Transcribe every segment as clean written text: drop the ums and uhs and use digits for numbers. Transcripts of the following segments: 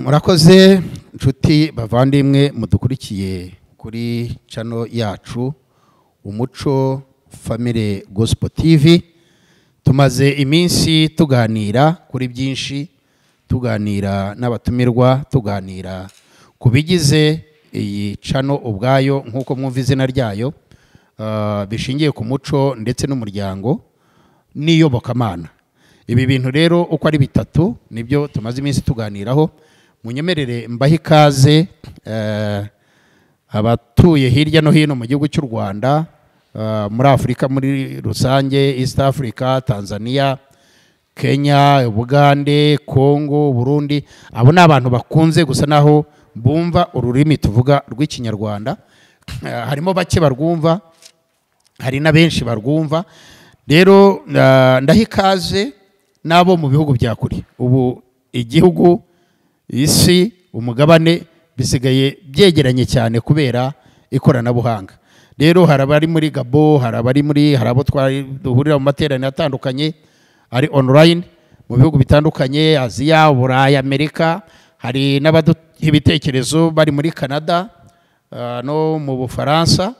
Murakoze nshuti bavandimwe mudukurikiye kuri channel yacu Umuco Family Gospel TV. Tumaze iminsi tuganira kuri byinshi, tuganira n'abatumirwa, tuganira ku bigize iyi channel ubwayo nk'uko mwumva izina ryayo, bishingiye ku muco ndetse n'umuryango n'iyobokamana. Ibi bintu rero uko ari bitatu nibyo tumaze iminsi tuganiraho. Munyemerere mbahe ikaze abatuye hirya no hino mu gihugu cy'u Rwanda, muri Afurika muri rusange, East Africa, Tanzania, Kenya, Bugande, Congo, Burundi. Abo ni abantu bakunze gusa naho bumva ururimi tuvuga rw'Ikinyarwanda. Harimo bake barwumva, hari na benshi barwumva. Rero ndaha ikaze n'abo mu bihugu bya kure. Ubu igihugu, isi, umugabane bisigaye byegeranye cyane kubera ikoranabuhanga. Rero hari abari muri Gabo, hari abari muri, hari abo duhurira mu materaniro atandukanye ari online mu bihugu bitandukanye, Aziya, Burayi, Amerika. Hari n'abaduha ibitekerezo bari muri Canada, no mu Bufaransa.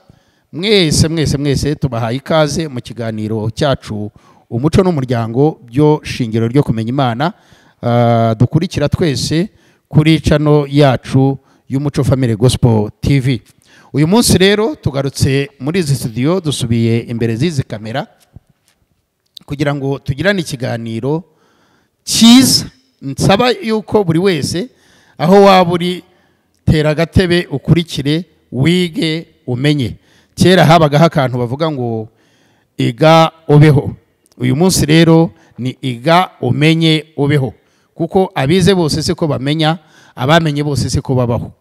Mwese mwese mwese tubahaye ikaze mu kiganiro cyacu Umuco n'Umuryango byo shingiro ryo kumenya Imana, dukurikira twese kuri channel yacu y'Umuco Family Gospel TV. Uyu munsi rero tugarutse muri izi studio, dusubiye imbere z'izi kamera kugira ngo tugirane ikiganiro cyiza. Nsaba yuko buri wese aho waba uri, tera agatebe ukurikire, wige, umenye. Kera habagaho akantu bavuga ngo iga ubeho. Uyu munsi rero ni iga umenye ubeho, kuko abize bose siko bamenya, abamenye bose siko babaho,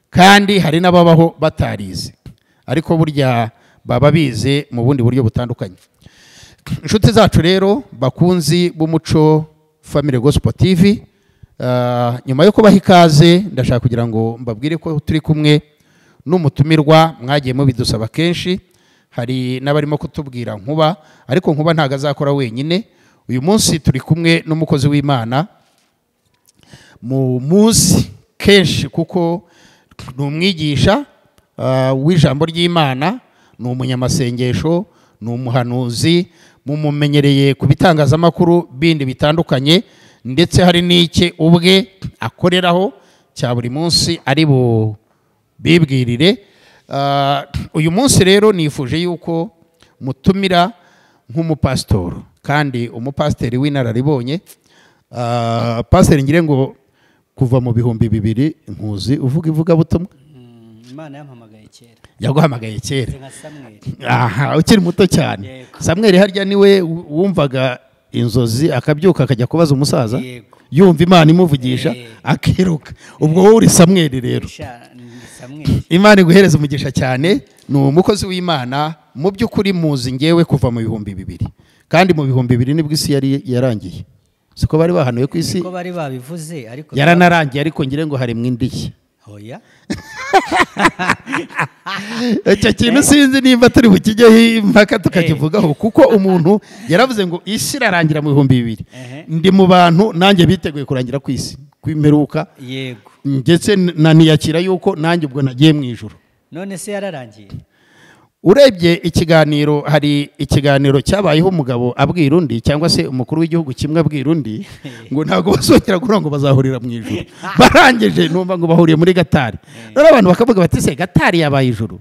kandi hari n'ababaho batarize ariko burya baba bize mu bundi buryo butandukanye. Inshuti zacu rero bakunzi b'Umuco Family Gospel TV, nyuma yo kubaha ikaze ndashaka kugira ngo mbabwire ko turi kumwe n'umutumirwa mwagiye mubidusaba kenshi. Hari n'abarimo kutubwira Nkuba, ariko Nkuba ntago azakora wenyine. Uyu munsi turi kumwe n'umukozi w'Imana mu munsi kenshi, kuko ni umwigisha w'ijambo ry'Imana, ni umunyamasengesho, ni umuhanuzi, mumumenyereye ku bitangazamakuru bindi bitandukanye, ndetse hari n'icye ubwe akoreraho cya buri munsi ari bibwirire. Uyu munsi rero nifuje yuko mutumira nk'umupasitoro, kandi umupasiteri w'inararibonye. Pasiteri ngire ngo kuva mu 2000 nkuzi uvuga ivugabutumwa. Imana yampamagaye kera. Yaguhamagaye kera. Aha, ukiri muto cyane. Samweli harya niwe wumvaga inzozi akabyuka akajya kubaza umusaza, yumva Imana imuvugisha akiruka. Ubwo wowe uri Samweli rero. Imana iguhereza umugisha cyane. Ni umukozi w'Imana mu by'ukuri muzi ngewe kuva mu 2000, kandi mu 2000 nibwo isi yari yarangiye. Siko bari bahanuye ku isi, siko bari babivuze, ariko yaranarangiye, ariko ngire ngo hari mwindiye. Hoya. Icyo kintu sinzi nimba turi bukijyeho impaka tukakivugaho, kuko umuntu yaravuze ngo isi irarangira mu 2000. Ndi mu bantu nanjye biteguye kurangira ku isi kwimperuka. Yego. Ndetse naniyakira yuko nanjye ubwo nagiye mu ijuru. None se yararangiye? Urebye ikiganiro, hari ikiganiro cyabayeho umugabo abwira undi, cyangwa se umukuru w'igihugu kimwe abwira undi ngo ntabwo bazongera guhura ngo bazahurira mu ijuru. Barangije numva ngo bahuriye muri Gatari. None abantu bakavuga bati se Gatari yabaye ijuru?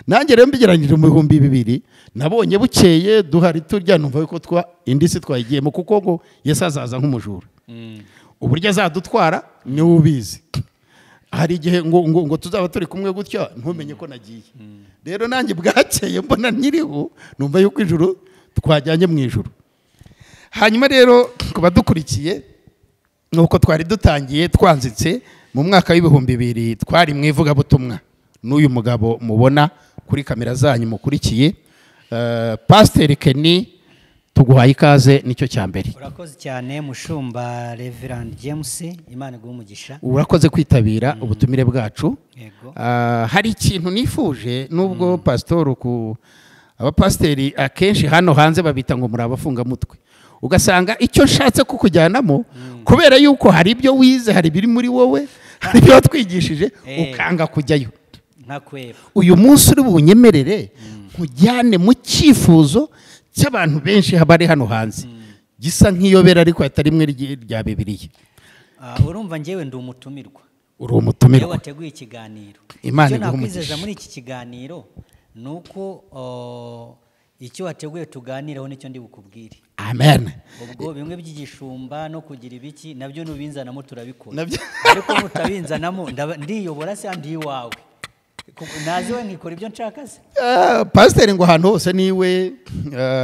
Nanjye rero mbigeranyije mu 2000 nabonye bukeye duhari turya, numva yuko twa indi si twayigiyemo, kuko ngo Yesu azaza nk'umujura. Uburyo azadutwara ni ubizi. Hari igihe ngo ngo tuzaba turi kumwe gutya ntumenye ko nagiye. Rero nanjye bwakeye mbona nkiriho, numva yuko ijuru twajyanye mu ijuru. Hanyuma rero kuba dukurikiye nuko twari dutangiye twanzitse mu mwaka w'2000 twari mu ivugabutumwa n'uyu mugabo mubona kuri kamera zanyu mukurikiye, Pasiteri Kenny, tuguhaye ikaze, nicyo cya mbere. Urakoze cyane mushumba Reverend James, Imana iguhe umugisha. Urakoze kwitabira ubutumire bwacu. Hari ikintu nifuje, nubwo pastor ku abapasiteri akenshi hano hanze babita ngo muri abafungamutwe. Ugasanga icyo nshatse kukujyanamo kubera yuko hari ibyo wize, hari ibiri muri wowe, hari ibyo watwigishije, ukanga kujyayo. Uyu munsi uri bunyemerere nkujyane mu cyifuzo cy'abantu benshi bari hano hanze, gisa nk'iyobera ariko atari rimwe rya Bibiliya. Urumva njyewe ndi umutumirwa. Uri umutumirwa. Wateguye ikiganiro. Imana iguhe umugisha. Nakwizeza muri iki kiganiro nuko icyo wateguye tuganiraho nicyo ndi bukubwire. Amen. Ubwo bimwe by'igishumba no kugira ibiki nabyo nubinzanamo turabikora. Ariko mutabinzanamo ndiyobora se ndi iwawe. Naze we nkikora ibyo nshaka se. Pasiteri ngo ahantu hose niwe,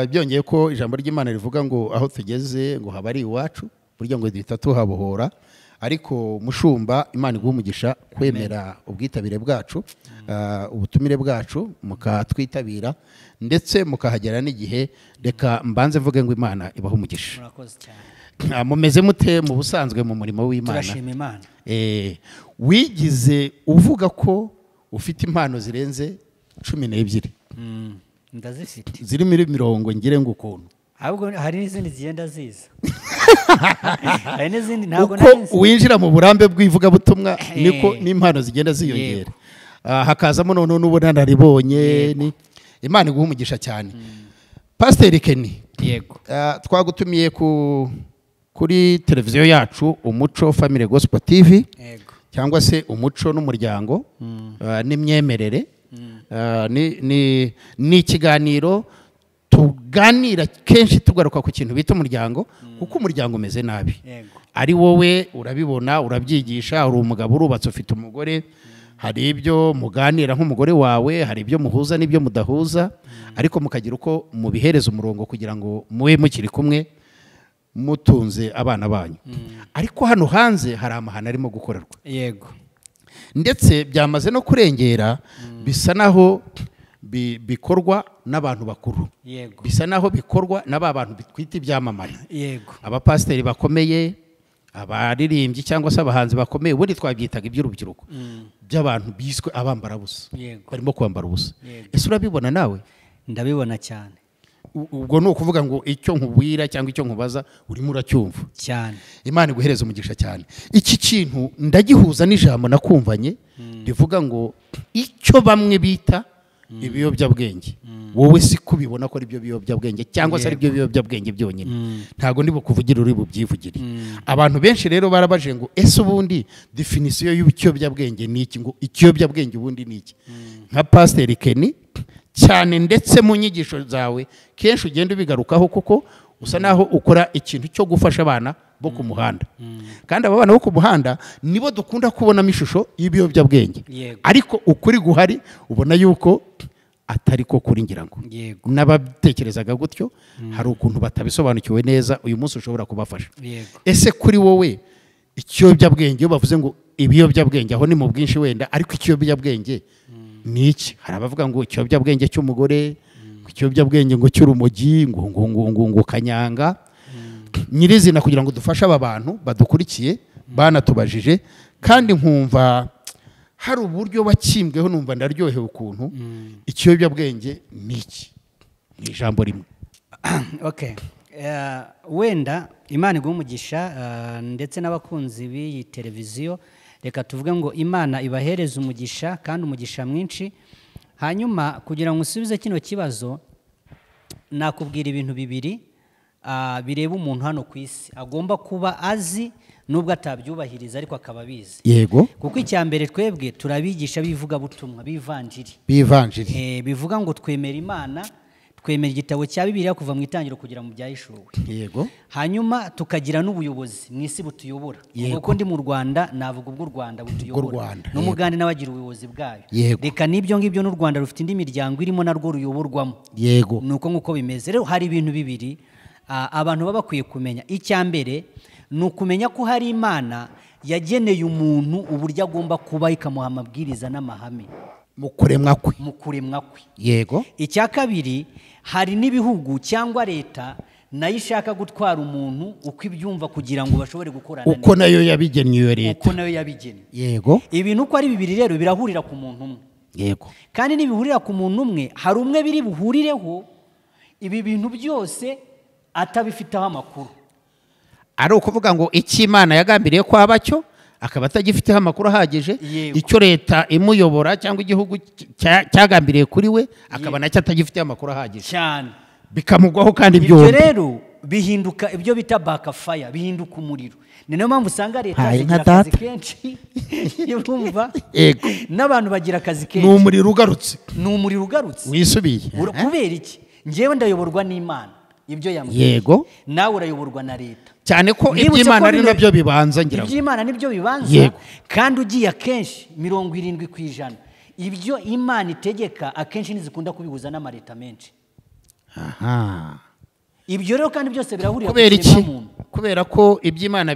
byongeye ko ijambo ry'Imana rivuga ngo aho tugeze ngo haba ari iwacu, burya ngo duhita tuhabohora. Ariko mushumba, Imana iguhe umugisha kwemera ubwitabire bwacu, ubutumire bwacu, mukatwitabira ndetse mukahagera n'igihe. Reka mbanze mvuge ngo Imana ibahe umugisha. Murakoze cyane. Mumeze mute mu busanzwe mu murimo w'Imana? Turashima Imana. Wigize uvuga ko ufite impano zirenze 12. Ndazifite. Ziri muri mirongo ngire ngo ukuntu. Ahubwo hari n'izindi zigenda ziza. Hari n'izindi ntabwo uko winjira mu burambe bw'ivugabutumwa niko n'impano zigenda ziyongera. Hakazamo none n'ubunararibonye. Ni Imana iguhe umugisha cyane. Pasiteri Kenny, yego, twagutumiye kuri televiziyo yacu Umuco Family Gospel TV, yego, cyangwa se Umuco n'umuryango n'imyemerere. Ni ikiganiro tuganira kenshi tugaruka ku kintu bita umuryango, kuko umuryango umeze nabi. Ari wowe urabibona, urabyigisha, uri umugabo urubatse ufite umugore, hari ibyo muganira nk'umugore wawe, hari ibyo muhuza n'ibyo mudahuza, ariko mukagira uko mubihereza umurongo kugira ngo mube mukiri kumwe mutunze abana banyu. Ariko hano hanze hari amahano arimo gukorerwa. Yego. Ndetse byamaze no kurengera, bisa naho bikorwa n'abantu bakuru. Yego. Bisa naho bikorwa n'aba bantu bitwita ibyamamare. Yego. Abapasiteri bakomeye, abaririmbyi cyangwa se abahanzi bakomeye, ubundi twabyitaga iby'urubyiruko, by'abantu biswe abambara busa. Barimo kwambara ubusa. Ese urabibona nawe? Ndabibona cyane. Ubwo ni ukuvuga ngo icyo nkubwira cyangwa icyo nkubaza urimo uracyumva cyane. Imana iguhereze umugisha cyane. Iki kintu ndagihuza n'ijambo nakumvanye rivuga ngo icyo bamwe bita ibiyobyabwenge, wowe si kubibona ko ari byo biyobyabwenge cyangwa se ari byo biyobyabwenge byonyine. Ntago ndi bukuvugira, uri bubyivugire. Abantu benshi rero barabaje ngo ese ubundi definisiyo y'ikiyobyabwenge ni iki, ngo ikiyobyabwenge ubundi ni iki? Nka Pasiteri Kenny cyane, ndetse mu nyigisho zawe kenshi ugenda ubigarukaho, kuko usa naho ukora ikintu cyo gufasha abana bo ku muhanda. Kandi aba bana bo ku muhanda nibo dukunda kubonamo ishusho y'ibiyobyabwenge. Ariko ukuri guhari ubona yuko atari ko kuri, ngira ngo n'ababitekerezaga gutyo hari ukuntu batabisobanukiwe neza. Uyu munsi ushobora kubafasha. Ese kuri wowe ikiyobyabwenge, iyo bavuze ngo ibiyobyabwenge aho ni mu bwinshi wenda, ariko ikiyobyabwenge ni iki? Hari abavuga ngo ikiyobyabwenge cy'umugore, ikiyobyabwenge ngo cy'urumogi, ngo ngo ngo ngo ngo kanyanga. Nyirizina kugira ngo dufashe aba bantu badukurikiye banatubajije, kandi nkumva hari uburyo bakimbweho, numva ndaryohewe ukuntu ikiyobyabwenge ni iki mu ijambo rimwe. Okay. Wenda Imana iguhe umugisha, ndetse n'abakunzi b'iyi televiziyo, reka tuvuge ngo Imana ibahereze umugisha kandi umugisha mwinshi. Hanyuma kugira ngo usubize kino kibazo, nakubwira ibintu bibiri bireba umuntu hano ku isi agomba kuba azi nubwo atabyubahiriza ariko akaba abizi. Yego. Kuko icya mbere twebwe turabigisha bivuga butumwa bivanjiri. Bivanjiri. Bivuga ngo twemera Imana, twemera igitabo cya Bibiliya kuva mu itangiriro kugera mu byahishuwe. Yego. Hanyuma tukagira n'ubuyobozi mu isi butuyobora. Kuko ndi mu Rwanda navuga ubwo Rwanda butuyobora. N'umugande n'abagira ubuyobozi bwayo. Reka nibyo ngibyo n'u Rwanda rufite indi miryango irimo narwo ruyoborwamo. Yego. Nuko nguko bimeze. Rero hari ibintu bibiri abantu baba bakwiye kumenya. Icya mbere ni ukumenya ko hari Imana yageneye umuntu uburyo agomba kuba, ikamuha amabwiriza n'amahame mu kuremwa kwe. Mu kuremwa kwe. Yego. Icya kabiri, hari n'ibihugu cyangwa leta nayo ishaka gutwara umuntu uko ibyumva kugira ngo bashobore gukorana uko nayo yabigennye iyo leta. Uko nayo yabigennye. Yego. Ibintu uko ari bibiri rero birahurira ku muntu umwe. Yego. Kandi nibihurira ku muntu umwe, hari umwe biri buhurireho ibi bintu byose Atabifiteho amakuru. Ari ukuvuga ngo icyo Imana yagambiriye ko aba cyo akaba atagifiteho amakuru ahagije, icyo leta imuyobora cyangwa igihugu cyagambiriye kuri we akaba nacyo atagifiteho amakuru ahagije cyane, bikamugwaho. Kandi byombi ibyo rero bihinduka ibyo bita backfire, bihinduka umuriro. Ni nayo mpamvu usanga leta igira akazi kenshi, urumva n'abantu bagira akazi kenshi. Ni umuriro ugarutse, ni umuriro ugarutse wisubiye. Kubera iki? Njyewe ndayoborwa n'Imana ibyo yambwiye, yego, nawe urayoborwa na leta. Cyane ko iby'Imana ari nabyo bibanza, ngira ngo iby'Imana nibyo bibanza, kandi ugiye akenshi 70% ibyo Imana itegeka akenshi ntizikunda kubihuza n'amareta menshi. Aha, ibyo rero kandi byose birahurira. Kubera iki? Kubera ko iby'Imana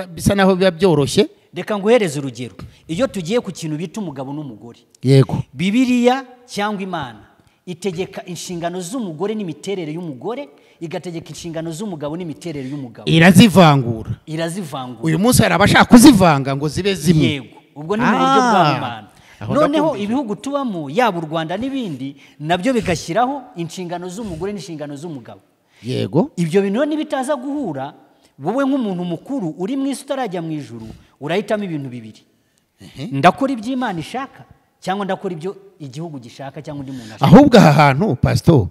bisa naho biba byoroshye. Reka nguhereze urugero. Iyo tugiye ku kintu bita umugabo n'umugore, yego, Bibiliya cyangwa Imana itegeka inshingano z'umugore n'imiterere y'umugore, igategeka inshingano z'umugabo n'imiterere y'umugabo. Irazivangura, irazivangura. Uyu munsi hari abashaka kuzivanga ngo zibe zimwe. Yego, ubwo ni mu buryo bwa Imana. Noneho ibihugu tubamo, yaba u Rwanda n'ibindi, nabyo bigashyiraho inshingano z'umugore n'inshingano z'umugabo. Yego, ibyo bintu nibitaza guhura, wowe nk'umuntu mukuru uri mu isi utarajya mu ijuru, urahitamo ibintu bibiri: ndakora iby'Imana ishaka cyangwa ndakora ibyo igihugu gishaka cyangwa undi muntu ashaka. Ahubwo aha hantu pastor,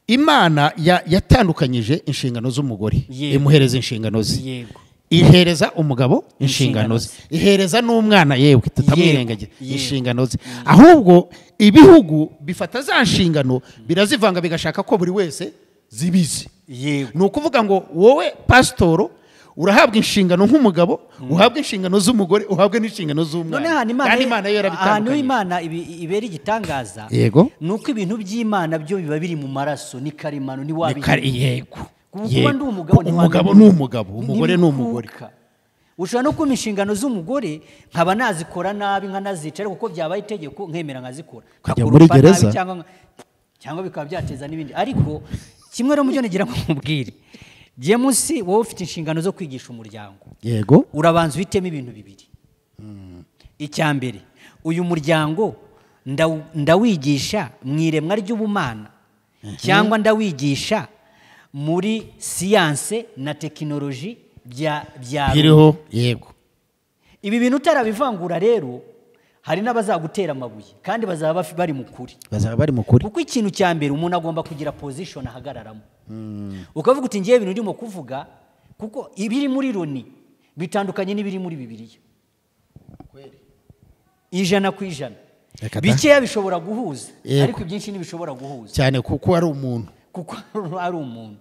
Imana yatandukanyije inshingano z'umugore, imuhereza inshingano ze, yego, ihereza umugabo inshingano ze, ihereza n'umwana, yewe tutamwirengagiza, inshingano ze. Ahubwo ibihugu bifata za nshingano birazivanga, bigashaka ko buri wese zibizi. Yego, ni ukuvuga ngo wowe pasitoro urahabwa inshingano nk'umugabo, uhabwa inshingano z'umugore, uhabwa n'inshingano z'umwana. Kandi Imana yo yarabitandukanye. Imana ibera igitangaza. Yego, nuko ibintu by'Imana byo biba biri mu maraso, ni karemano, ni wabihinduka. Yego, kuba ndi umugabo, umugabo ni umugabo, umugore ni umugore. Ushobora no kumpa inshingano z'umugore nkaba nazikora nabi, nkanazica, ariko kuko byabaye itegeko nkemera nkazikora, muri gereza cyangwa bikaba byateza n'ibindi. Ariko kimwe rero mubyo nigira ngo nkubwire, James, wowe ufite inshingano zo kwigisha umuryango. Yego, urabanza uhitemo ibintu bibiri. Icya mbere, uyu muryango ndawigisha mu iremwa ry'ubumana cyangwa ndawigisha muri siyanse na tekinoloji bya biriho. Yego, ibi bintu utarabivangura rero hari n'abazagutera amabuye, kandi bazaba bari mu kuri, bazaba bari mu kuri. Kuko ikintu cya mbere umuntu agomba kugira position ahagararamo. Ukavuga uti ngiye ibintu ndimo kuvuga, kuko ibiri muri Loni bitandukanye n'ibiri muri Bibiliya 100%. Bikeya bishobora guhuza, ariko ibyinshi ntibishobora guhuza, cyane kuko ari umuntu, kuko ari umuntu.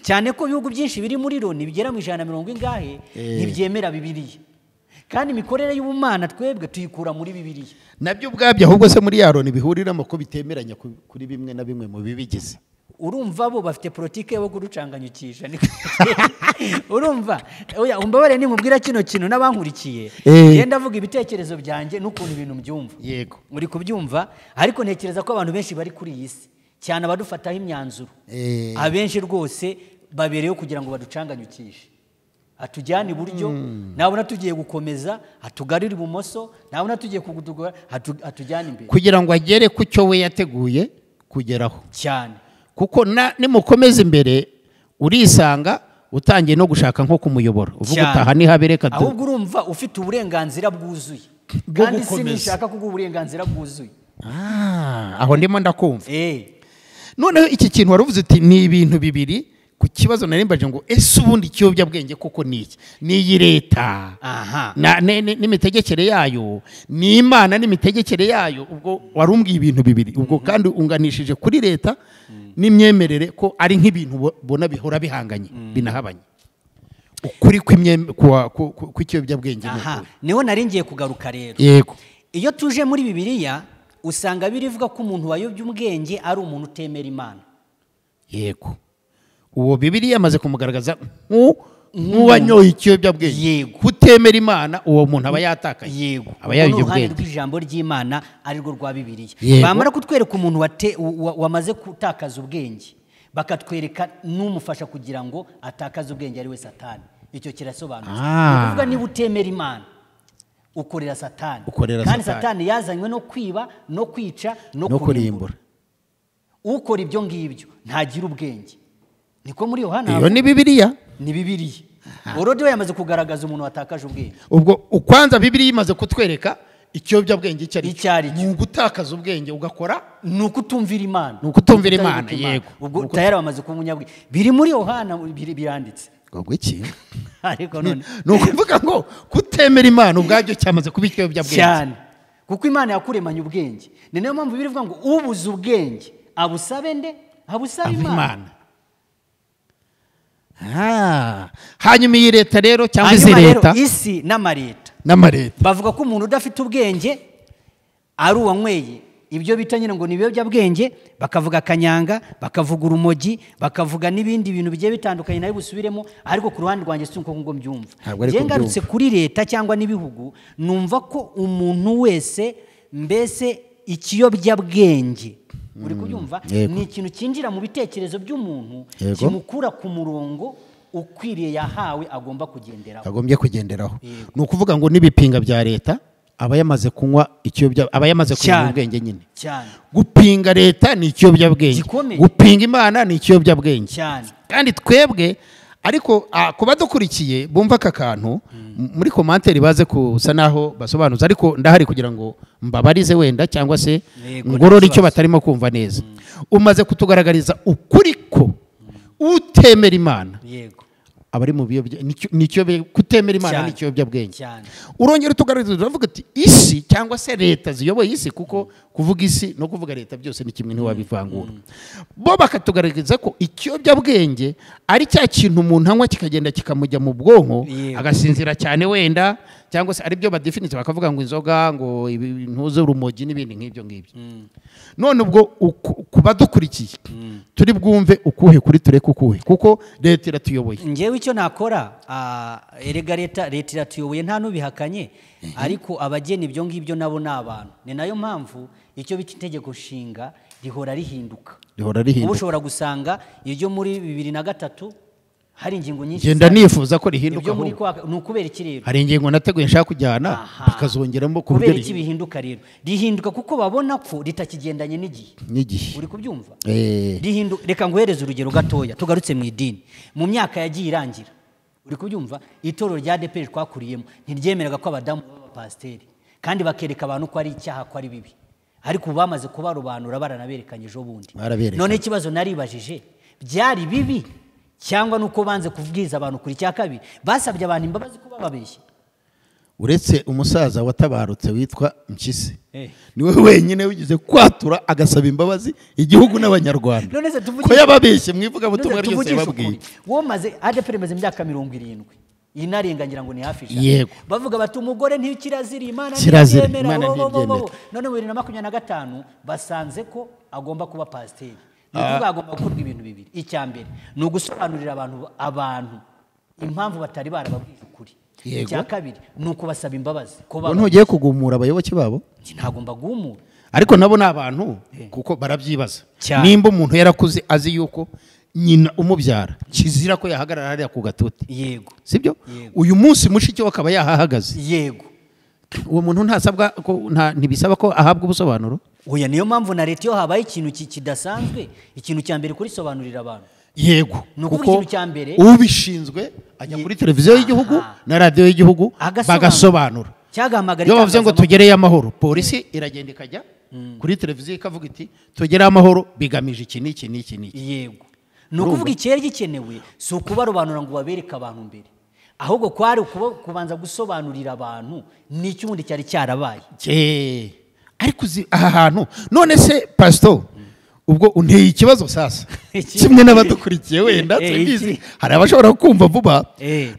Cyane ko ibihugu byinshi biri muri Loni bigera mu 150 ingahe ntibyemera Bibiliya. Kandi imikorere y'ubumana twebwe tuyikura muri Bibiliya. Nabyo ubwabyo ahubwo se muri ya Loni bihuriramo ko bitemeranya kuri bimwe na bimwe mu bibigize. Urumva bo bafite politike yo kurucanganyukisha. Urumva, oya umbabare nimubwira kino kintu n'abankurikiye, ngenda avuga ibitekerezo byanjye n'ukuntu ibintu mbyumva. Yego, muri kubyumva, ariko ntekereza ko abantu benshi bari kuri iyi si cyane abadufataho imyanzuro, abenshi rwose babereyeho kugira ngo baducanganyukishe, atujyane iburyo, nabona tugiye gukomeza atugarire ibumoso, nabona tugiye kugudugura atujyane imbere, kugira ngo agere ku cyo we yateguye kugeraho. Cyane, kuko nimukomeza imbere urisanga utangiye no gushaka nko kumuyobora, uvuga utaha nihabereka. Ahubwo urumva ufite uburenganzira bwuzuye, kandi sinishaka kuguha uburenganzira bwuzuye. Aho ndimo ndakumva. Noneho iki kintu waruvuze uti ni ibintu bibiri ku kibazo narimbaje ngo ese ubundi ikiyobyabwenge koko ni iki? Ni iyi leta n'imitegekere yayo, ni Imana n'imitegekere yayo. Ubwo warumbwiye ibintu bibiri, ubwo kandi unganishije kuri leta n'imyemerere ko ari nk'ibintu bona bihora bihanganye binahabanye. Ukuri kw'ikiyobyabwenge niho nari ngiye kugaruka rero. Yego, iyo tuje muri Bibiliya usanga birivuga ko umuntu wayobye ubwenge ari umuntu utemera Imana. Yego, uwo Bibiliya amaze kumugaragaza nk'uwanyoye ikiyobyabwenge. Yego, kutemera Imana uwo muntu aba yatakaye. Yego, aba yayobye ubwenge. Rw'ijambo ry'Imana arirwo rwa Bibiliya. Bamara kutwereka umuntu wamaze gutakaza ubwenge, bakatwereka n'umufasha kugira ngo atakaze ubwenge ari we Satani. Icyo kirasobanutse. Ni ukuvuga niba utemera Imana ukorera Satani, kandi Satani yazanywe no kwiba no kwica no kurimbura. Ukora ibyo ngibyo ntagira ubwenge. Niko muri Yohana. Iyo ni Bibiliya. Ni Bibiliya. Orodi we yamaze kugaragaza umuntu watakaje ubwenge. Ubwo ukwanza Bibiliya imaze kutwereka ikiyobyabwenge icyo ari cyo. Ni ugutakaza ubwenge ugakora, ni ukutumvira Imana. Ni ukutumvira Imana, yego. Ubwo tayari bamaze kuba umunyabwenge. Biri muri Yohana biranditse. Ngo iki? Ariko none ni ukuvuga ngo kutemera Imana ubwabyo cyamaze kuba ikiyobyabwenge. Cyane. Kuko Imana yakuremanye ubwenge. Ni nayo mpamvu birivuga ngo ubuze ubwenge abusabe nde? Abusabe Imana. Hanyuma iyi leta rero cyangwa izi leta, isi n'amareta bavuga ko umuntu udafite ubwenge ari uwanyweye ibyo bita nyine ngo ni ibiyobyabwenge, bakavuga kanyanga, bakavuga urumogi, bakavuga n'ibindi bintu bigiye bitandukanye nayo busubiremo, ariko ku ruhande rwanjye si uko ngo mbyumva. Nge ngarutse kuri leta cyangwa n'ibihugu, numva ko umuntu wese mbese ikiyobyabwenge uri kubyumva ni ikintu cyinjira mu bitekerezo by'umuntu kimukura ku murongo ukwiriye yahawe agomba kugenderaho. Agombye kugenderaho. Ni ukuvuga ngo n'ibipinga bya leta aba yamaze kunywa ikiyobya, aba yamaze kunywa ubwenge nyine. Cyane. Gupinga leta ni ikiyobyabwenge. Gupinga Imana ni ikiyobyabwenge. Cyane. Kandi twebwe ariko kuba dukurikiye bumva aka kantu muri commentaire baze kusa naho basobanuza, ariko ndahari kugira ngo mbabarize wenda cyangwa se ngorore icyo batarimo kumva neza. Umaze kutugaragariza ukuri ko utemera Imana, yego, abari mu biyobya nicyo kutemera Imana ni ikiyobyabwenge. Urongera utugaragariza uravuga ati isi cyangwa se leta ziyoboye isi, kuko kuvuga isi no kuvuga leta byose ni kimwe ntiwabivangura. Bo bakatugaragariza ko ikiyobyabwenge ari cya kintu umuntu anywa kikagenda kikamujya mu bwonko agasinzira cyane wenda, cyangwa se ari byo badefinitse bakavuga ngo inzoga, ngo ibintu urumogi n'ibindi nk'ibyo ngibyo. None ubwo kuba dukurikiye turi bwumve ukuhe kuri tureke ukuhe, kuko leta iratuyoboye. Ngewe icyo nakora, erega leta iratuyoboye nta nubihakanye, ariko abagena ibyo ngibyo nabo ni abantu. Ni nayo mpamvu icyo bita itegeko nshinga rihora rihinduka. Ubu ushobora gusanga iryo muri 2003 hari ingingo nyinshi. Genda nifuza ko rihinduka. Ni ukubera iki rero? Hari ingingo nateguye nshaka kujyana bakazongeramo ku buryo kubera iki bihinduka rero? Rihinduka kuko babona ko ritakigendanye n'igihe. Uri kubyumva? Rihinduka. Reka nguhereze urugero gatoya tugarutse mu idini. Mu myaka yagiye irangira, uri kubyumva, itorero rya ADEPR twakuriyemo ntiryemeraga ko abadamu baba pasiteri, kandi bakereka abantu ko ari icyaha, ko ari bibi. Ariko ubu bamaze kubarobanura baranaberekanye ejo bundi. None ikibazo naribajije, byari bibi cyangwa nuko banze kubwiza abantu kuri cya kabiri basabye abantu imbabazi ko bababeshye? Uretse umusaza watabarutse witwa Mpyisi, niwe wenyine wigize kwatura agasaba imbabazi igihugu n'abanyarwanda ko yababeshye mu ivugabutumwa ryose yababwiye. Wowe maze ADEPR imaze imyaka 70 inarengangira ngo ni hafi ijana. Bavuga bati umugore ntikirazira, Imana ntibyemera. None mu 2025 basanze ko agomba kuba pasiteri. Ni ukuvuga agomba gukorwa ibintu bibiri. Icya mbere ni ugusobanurira abantu impamvu batari barababwije ukuri. Icya kabiri ni ukubasaba imbabazi. Ngo ntugiye kugumura abayoboke babo? Ntabwo mbagumura. Ariko nabo ni abantu kuko barabyibaza. Nimba umuntu yarakuze azi yuko nyina umubyara kizira ko yahagarara hariya ku gatuti, yego, sibyo? Uyu munsi mushiki we akaba yahahagaze, yego, uwo muntu ntasabwa ko ntibisaba ko ahabwa ubusobanuro? Oya, niyo mpamvu na leta iyo habaye ikintu kidasanzwe, ikintu cya mbere kurisobanurira abantu. Yego, kuko ikintu cya mbere ubishinzwe ajya kuri televiziyo y'igihugu na radiyo y'igihugu bagasobanura. Iyo bavuze ngo tugereye amahoro, polisi iragenda ikajya kuri televiziyo ikavuga iti tugereye amahoro bigamije iki n'iki n'iki n'iki. Yego, ni ukuvuga icyari gikenewe si ukubarobanura ngo babereke abantu mbere, ahubwo kwari kubanza gusobanurira abantu n'icyo ubundi cyari cyarabaye. Ariko aha hantu none se pastor, ubwo unteye ikibazo sasa kimwe n'abadukurikiye wenda tubizi, hari abashobora kumva vuba.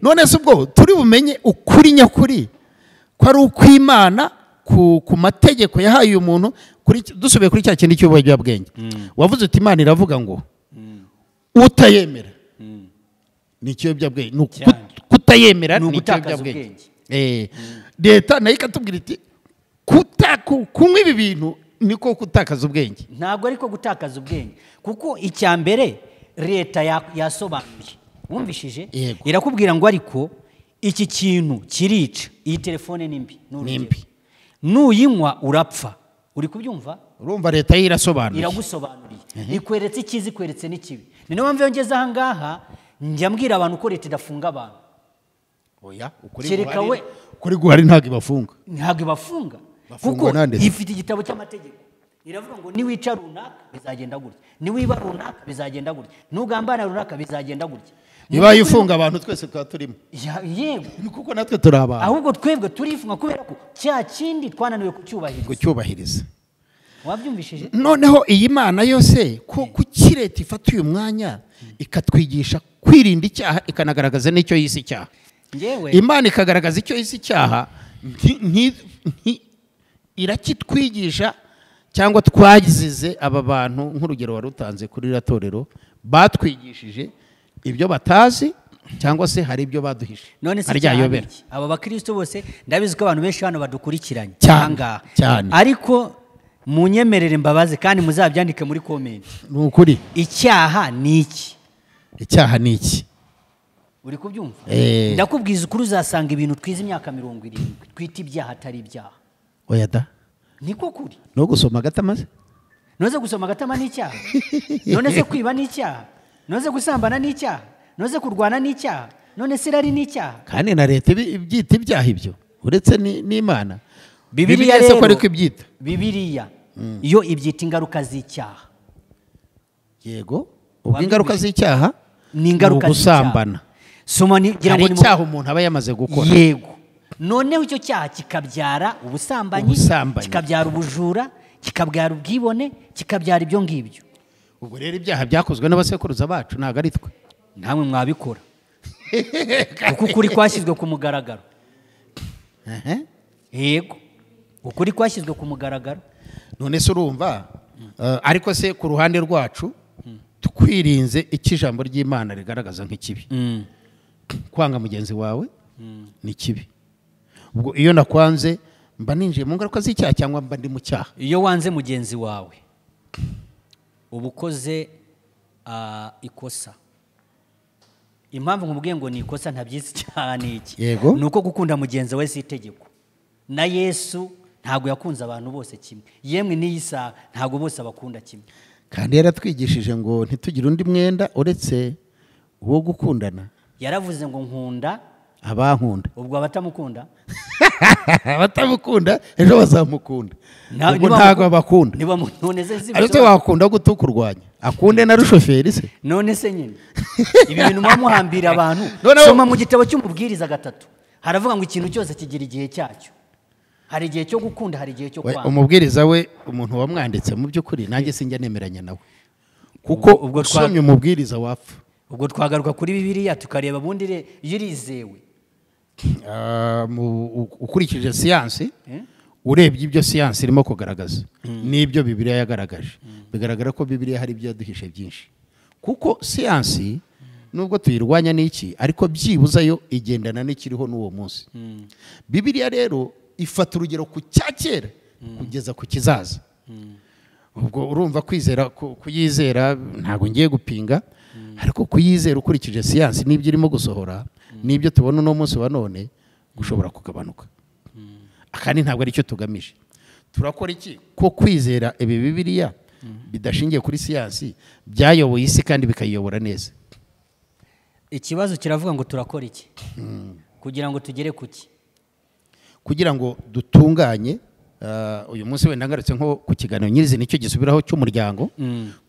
None se ubwo turi bumenye ukuri nyakuri ko ari ukw'Imana ku mategeko yahaye umuntu? Dusubiye kuri cya kindi cy'ubuyobyabwenge, wavuze uti Imana iravuga ngo utayemera ni ikiyobyabwenge, kutayemera ni ikiyobyabwenge. Leta nayo ikatubwira iti kunywa ibi bintu niko gutakaza ubwenge. Ntabwo ariko gutakaza ubwenge, kuko icya mbere leta yasobanuye, wumvishije, irakubwira ngo ariko iki kintu kirica, iyi telefone ni mbi, nuyinywa urapfa. Uri kubyumva? Urumva leta irasobanuye, iragusobanuriye, ikweretse icyiza, ikweretse n'ikibi. Ni nayo mpamvu iyo ngeze aha ngaha njya mbwira abantu ko leta idafunga abantu. Oya, ukuri guhari ntabwo ibafunga. Ntabwo ibafunga kuko ifite igitabo cy'amategeko. Iravuga ngo niwica runaka bizagenda gutya, niwiba runaka bizagenda gutya, nugambana runaka bizagenda gutya. Niba yifunga abantu twese twaba turimo. Yego, kuko natwe turi abantu. Ahubwo twebwe turifunga kubera ko cya kindi twananiwe kucyubahiriza. Wabyumvishije? Noneho iyi Mana yose ko kuki leta ifata uyu mwanya ikatwigisha kwirinda icyaha, ikanagaragaza n'icyo yise icyaha. Imana ikagaragaza icyo yise icyaha, irakitwigisha cyangwa twagize aba bantu nk'urugero warutanze kuri ratorero batwigishije ibyo batazi cyangwa se hari ibyo baduhishe. None se cyane aba bakristo bose ndabizi ko abantu benshi hano badukurikiranye cyangwa ariko munyemerere mbabaze kandi muzabyandike muri comment. Ni ukuri. Icyaha ni iki? Icyaha ni iki? Uri kubyumva? Ndakubwiza ukuri uzasanga ibintu twize imyaka 70 twita ibyaha atari ibyaha. Oya da. Niko kuri. No gusoma agatama se? Noze gusoma agatama ni icyaha. None se kwiba ni icyaha. Noze gusambana ni icyaha. Noze kurwana ni icyaha. None se irari ni icyaha. Kandi na leta ibyita ibyaha ibyo. Uretse n'Imana. Bibiliya rero ko ariko ibyita. Bibiliya iyo ibyita ingaruka z'icyaha. Yego, ubwo ingaruka z'icyaha ni ingaruka gusambana. Soma ni gira ngo ni icyaha umuntu aba yamaze gukora. Yego. Noneho icyo cyaha kikabyara ubusambanyi, kikabyara ubujura, kikabyara ubwibone, kikabyara ibyo ngibyo. Ubwo rero ibyaha byakozwe n'abasekuruza bacu ntago ari twe. Namwe mwabikora. Kuko ukuri kwashyizwe ku mugaragaro. Yego. Ukuri kwashyizwe ku mugaragaro. None se urumva ariko se ku ruhande rwacu twirinze iki ijambo ry'Imana rigaragaza nk'ikibi. Kwanga mugenzi wawe ni kibi. Ubwo iyo nakwanze mba ninjiye mu ngaruka z'icyaha cyangwa mba ndi mu cyaha. Iyo wanze mugenzi wawe uba ukoze ikosa. Impamvu nkubwiye ngo ni ikosa ntabyizi cyane iki. Ni uko gukunda mugenzi wawe si itegeko. Na Yesu ntabwo yakunze abantu bose kimwe. Yemwe n'iyi saha ntabwo bose abakunda kimwe. Kandi yaratwigishije ngo ntitugire undi mwenda uretse uwo gukundana. Yaravuze ngo nkunda abankunda. Ubwo abatamukunda? Abatamukunda ejo bazamukunda. Ubwo ntago abakunda. Niba none se si ariko wakunda gutukurwanya. Akunde na rushoferi se. None se nyine. Ibi bintu mwamuhambira abantu. Soma mu gitabo cy'umubwiriza 3. Haravuga ngo ikintu cyose kigira igihe cyacyo. Hari igihe cyo gukunda, hari igihe cyo kwanga. Umubwiriza we umuntu wamwanditse mu by'ukuri nanjye sinjya nemeranya nawe. Kuko ubwo twasomye umubwiriza wapfa. Ubwo twagaruka kuri Bibiliya tukareba bundi yirizewe. Ukurikije siyansi urebye ibyo siyansi irimo kugaragaza n'ibyo Bibiliya yagaragaje, bigaragara ko Bibiliya hari ibyo yaduhishe byinshi. Kuko siyansi nubwo tuyirwanya n'iki ariko byibuza yo igendana n'ikiriho n'uwo munsi. Bibiliya rero ifata urugero ku cyakera kugeza ku kizaza. Ubwo urumva kwizera kuyizera ntago ngiye gupinga, ariko kuyizera ukurikije siyansi n'ibyo irimo gusohora n'ibyo tubona uno munsi wa none gushobora kugabanuka. Akandi ntabwo ari cyo tugamije. Turakora iki ko kwizera ibi Bibiliya bidashingiye kuri siyansi byayoboye isi kandi bikayiyobora neza. Ikibazo kiravuga ngo turakora iki kugira ngo tugere kuki? Kugira ngo dutunganye uyu munsi wenda ngarutse nko ku kiganiro nyirizi nicyo gisubiraho cy'umuryango,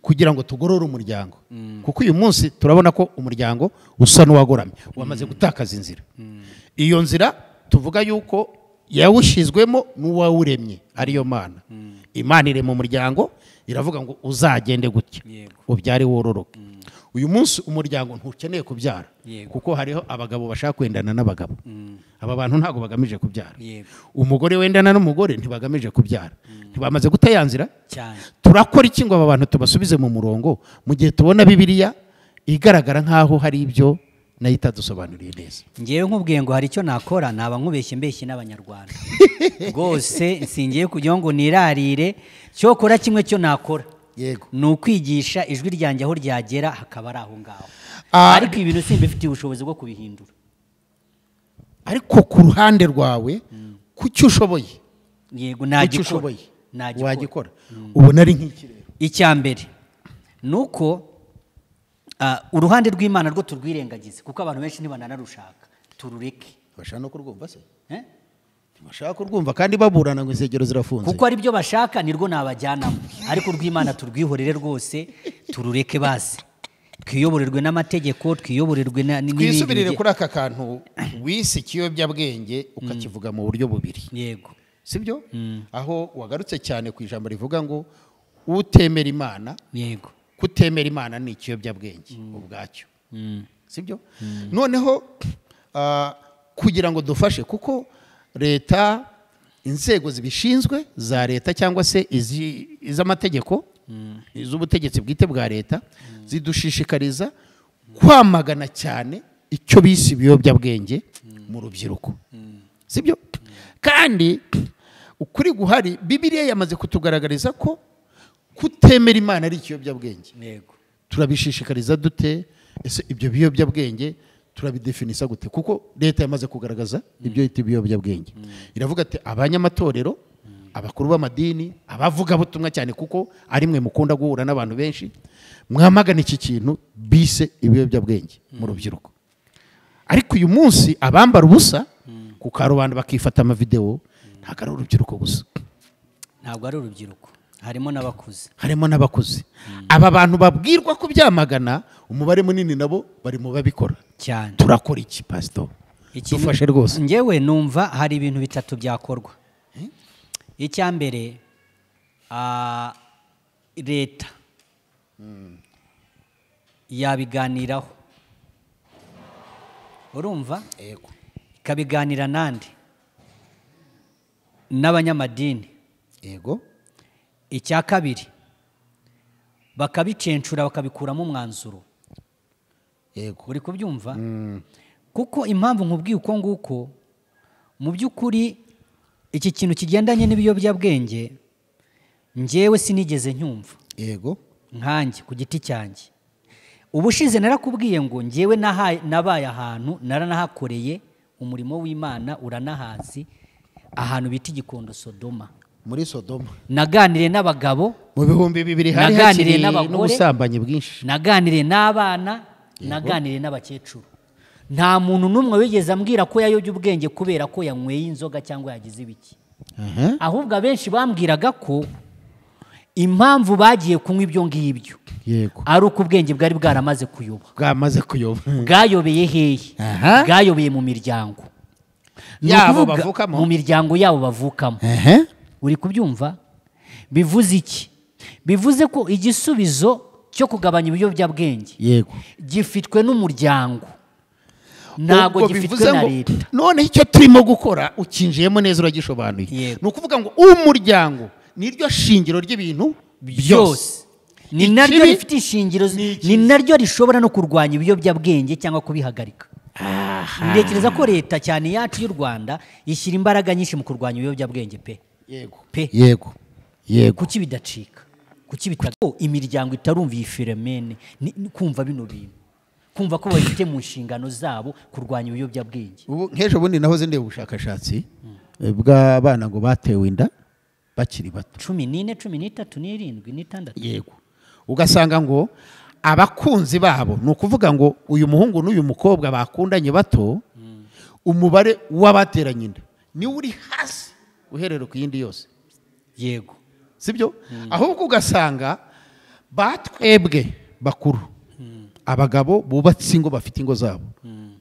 kugira ngo tugorore umuryango. Kuko uyu munsi turabona ko umuryango usa n'uwagoramye, wamaze gutakaza inzira. Iyo nzira tuvuga yuko yawushyizwemo n'uwawuremye ariyo Mana. Imana irema umuryango iravuga ngo uzagende gutya ubyare wororoke. Uyu munsi umuryango ntukeneye kubyara kuko hariho abagabo bashaka kwendana n'abagabo. Aba bantu ntago bagamije kubyara. Umugore wendana n'umugore ntibagamije kubyara. Ntibamaze gutayanzira cyane. Turakora iki ngo aba bantu tubasubize mu murongo mu gihe tubona Bibiliya igaragara nkaho hari ibyo nayo itadusobanuriye neza? Ngewe nkubwiye ngo hari icyo nakora naba nkubeshye mbeshye n'abanyarwanda. Rwose singiye kugira ngo nirarire, cyokora kimwe cyo nakora. Yego. Ni ukwigisha ijwi ryanjye aho ryagera hakaba ari aho ngaho. Ariko ibintu simbifitiye ubushobozi bwo kubihindura. Ariko ku ruhande rwawe kuki ushoboye? Yego nagikora. Wagikora. Ubona ari nk'iki rero? Icya mbere nuko Uruhande rw'Imana rwo turwirengagize kuko abantu benshi ntibananarushaka, turureke. Bashaka no kurwumva se? Bashaka kurwumva kandi baburana ngo insengero zirafunze. Kuko ari byo bashaka nirwo nabajyanamo, ariko urw'Imana turwihorere rwose, turureke basi. Twiyoborerwe n'amategeko, twiyoborerwe n'ibindi. Twisubirire kuri aka kantu wise ikiyobyabwenge ukakivuga mu buryo bubiri. Yego. Sibyo? Aho wagarutse cyane ku ijambo rivuga ngo utemera Imana. Yego. Kutemera Imana ni ikiyobyabwenge ubwacyo. Sibyo? Noneho kugira ngo dufashe, kuko leta, inzego zibishinzwe za leta cyangwa se iz'amategeko, iz'ubutegetsi bwite bwa leta, zidushishikariza kwamagana cyane icyo bise ibiyobyabwenge mu rubyiruko. Sibyo? Kandi ukuri guhari, Bibiliya yamaze kutugaragariza ko kutemera Imana ari ikiyobyabwenge. Yego. Turabishishikariza dute? Ese ibyo biyobyabwenge turabidefinisa gute? Kuko leta yamaze kugaragaza ibyo yita ibiyobyabwenge. Iravuga ati abanyamatorero, abakuru b'amadini, abavuga butumwa cyane kuko ari mwe mukunda guhura n'abantu benshi, mwamagana iki kintu bise ibiyobyabwenge mu rubyiruko. Ariko uyu munsi abambara ubusa ku karubanda bakifata amavideo, ntabwo ari urubyiruko gusa. Ntabwo ari urubyiruko, harimo n'abakuze. Harimo n'abakuze. Aba bantu babwirwa ko byamagana, umubare munini nabo bari mu babikora. Cyane. Turakora iki pastor? Dufashe rwose. Njyewe numva hari ibintu bitatu byakorwa. Icya mbere, leta yabiganiraho. Urumva? Yego. Ikabiganira nande? N'abanyamadini. Yego. Icya kabiri, bakabicencura bakabikuramo umwanzuro. Yego. Uri kubyumva? Kuko impamvu nkubwiye uko nguko, mu by'ukuri iki kintu kigendanye n'ibiyobyabwenge njyewe sinigeze nyumva. Yego. Nkanjye ku giti cyanjye. Ubushize narakubwiye ngo njyewe nabaye ahantu naranahakoreye umurimo w'Imana, uranahazi, ahantu bita Igikondo Sodoma. Muri Sodoma. Naganiriye n'abagabo mu 2000 hari hakiri n'ubusambanyi bwinshi. Naganiriye n'abana, naganiriye n'abakecuru. Nta muntu n'umwe wigeze ambwira ko yayobye ubwenge kubera ko yanyweye inzoga cyangwa yagize ibiki. Ahubwo abenshi bambwiraga ko impamvu bagiye kunywa ibyo ngibyo, yego, ari uko ubwenge bwari bwaramaze kuyoba. Bwamaze kuyoba. Bwayobeye hehe? Bwayobeye mu miryango yabo bavukamo. Mu miryango yabo bavukamo. Uri kubyumva? Bivuze iki? Bivuze ko igisubizo cyo kugabanya ibiyobyabwenge, yego, gifitwe n'umuryango. Ntabwo gifitwe na leta. None icyo turimo gukora ukinjiyemo neza uragishobanuye. Ni ukuvuga ngo umuryango niryo shingiro ry'ibintu byose. Ni naryo rifite ishingiro, ni naryo rishobora no kurwanya ibiyobyabwenge cyangwa kubihagarika. Ntekereza ko leta cyane yacu y'u Rwanda ishyira imbaraga nyinshi mu kurwanya ibiyobyabwenge pe. Yego. Pe. Yego. Yego. Kuki bidacika? Kuki bitako imiryango itarumva iyi phénomène, kumva bino bintu, kumva ko bafite mu nshingano zabo kurwanya ibiyobyabwenge. Ubu nk'ejo bundi nahoze ndeba ubushakashatsi bw'abana ngo batewe inda bakiri bato, 14, 13, 17, 16. Yego. Ugasanga ngo abakunzi babo, ni ukuvuga ngo uyu muhungu n'uyu mukobwa bakundanye bato, umubare w'abateranye inda ni uri hasi uherera ku yindi yose. Yego. Sibyo? Ahubwo ugasanga batwebwe bakuru, abagabo bubatse ingo bafite ingo zabo,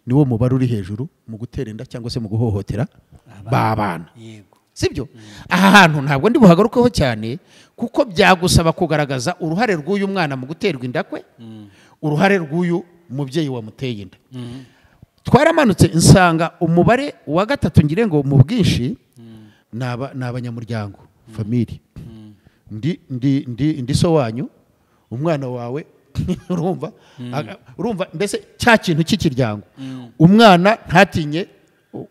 niwo mubare uri hejuru mu gutera inda cyangwa se mu guhohotera babana. Yego. Sibyo? Aha hantu ntabwo ndi buhagarukeho cyane kuko byagusaba kugaragaza uruhare rw'uyu mwana mu guterwa inda kwe, uruhare rw'uyu mubyeyi wamuteye inda. Twaramanutse nsanga umubare wa gatatu ngire ngo mu bwinshi ni abanyamuryango, family. Ndi ndi ndi ndi so wanyu, umwana wawe urumva, urumva mbese cya kintu cy'ikiryango. Umwana ntatinye,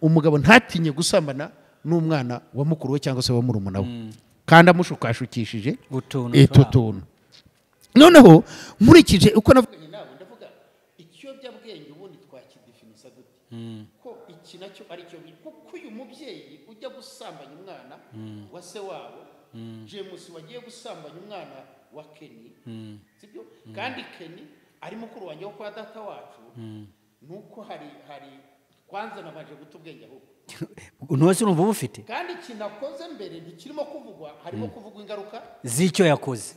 umugabo ntatinye gusambana n'umwana wa mukuru we cyangwa se wa murumuna we, kandi amushukashukishije utu tuntu. Noneho nkurikije uko navuganye nawe, ndavuga ikiyobyabwenge ubundi twakidefinisa dute? Ko iki nacyo ari cyo, kuko uyu mubyeyi ujya gusambanya umwana wa se wabo, James wagiye gusambanya umwana wa Kenny, sibyo? Kandi Kenny Ari mukuru wanjye wo kwa data wacu, nuko hari kwanza nabanje guta ubwenge ahubwo. Ntose urumva ubufite? Kandi kinakoze mbere ntikirimo kuvugwa, harimo kuvugwa ingaruka z'icyo yakoze.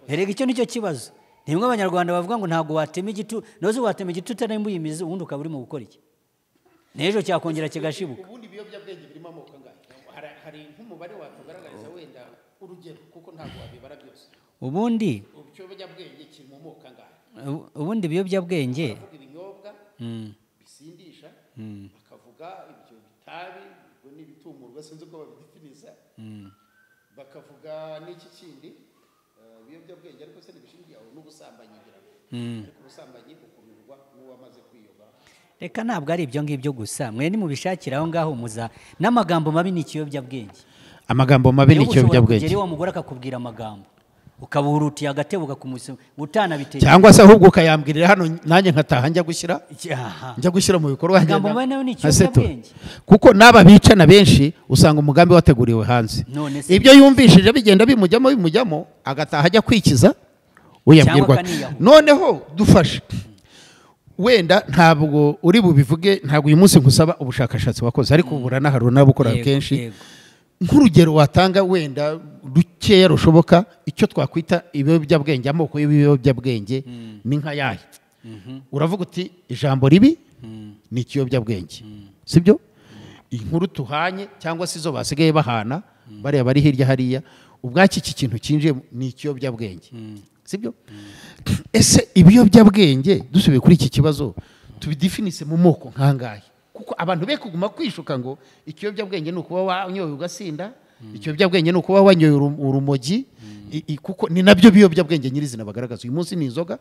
Erega icyo nicyo kibazo. Nimwe abanyarwanda bavuga ngo ntabwo watema igiti, noze watema igiti utanembuye imizi, ubundi ukaba urimo gukora iki? N'ejo cyakongera kigashibuka. Ubundi ibiyobyabwenge birimo amoko angahe? Hari nk'umubare watugaragariza wenda urugero, kuko ntabwo wabibara byose. Ubundi ibiyobyabwenge kiri mu moko angahe? Ubundi ibiyobyabwenge bakavuga ibinyobwa bisindisha, bakavuga ibyo bitabi, ubwo n'ibitumurwa sinzi uko babidefiniza, bakavuga n'iki kindi ibiyobyabwenge, ariko se ntibishingiye aho, n'ubusambanyi ngira ngo. Ariko ubusambanyi bukumirwa n'uwamaze kwiyoba. Reka ntabwo ari ibyo ngibyo gusa, mwe nimubishakira aho ngaho muza n'amagambo mabi ni ikiyobyabwenge. Amagambo mabi ni ikiyobyabwenge. Niba wa mugore akakubwira amagambo ukaba urutiye agatebo ukakumusoma utanabitekereje, cyangwa se ahubwo ukayambwirira hano nanjye nkataha njya gushyira mu bikorwa. Amagambo mabi nayo ni ikiyobyabwenge, kuko n'aba bicana benshi usanga umugambi wateguriwe hanze. Ibyo yumvishije bigenda bimujyamo agataha ajya kwikiza uyabwirwa. Noneho dufashe wenda ntabwo uri bubivuge, ntabwo uyu munsi nkusaba ubushakashatsi wakoze, ariko uburanahari unabukora kenshi. Nk'urugero watanga wenda rukeya rushoboka, icyo twakwita ibiyobyabwenge, amoko y'ibiyobyabwenge ni nka yahe? Uravuga uti ijambo ribi ni ikiyobyabwenge, sibyo? Inkuru tuhanye cyangwa se izo basigaye bahana bariya bari hirya hariya, ubwaki iki kintu kinjiye ni ikiyobyabwenge, sibyo? Ese ibiyobyabwenge dusubiye kuri iki kibazo tubidefinise mu moko nkangahe? Kuko abantu be kuguma kwishuka ngo ikiyobyabwenge ni ukuba wanyoye ugasinda, ikiyobyabwenge ni ukuba wanyoye urumogi, kuko ni nabyo biyobyabwenge nyirizina bagaragaza uyu munsi ni inzoga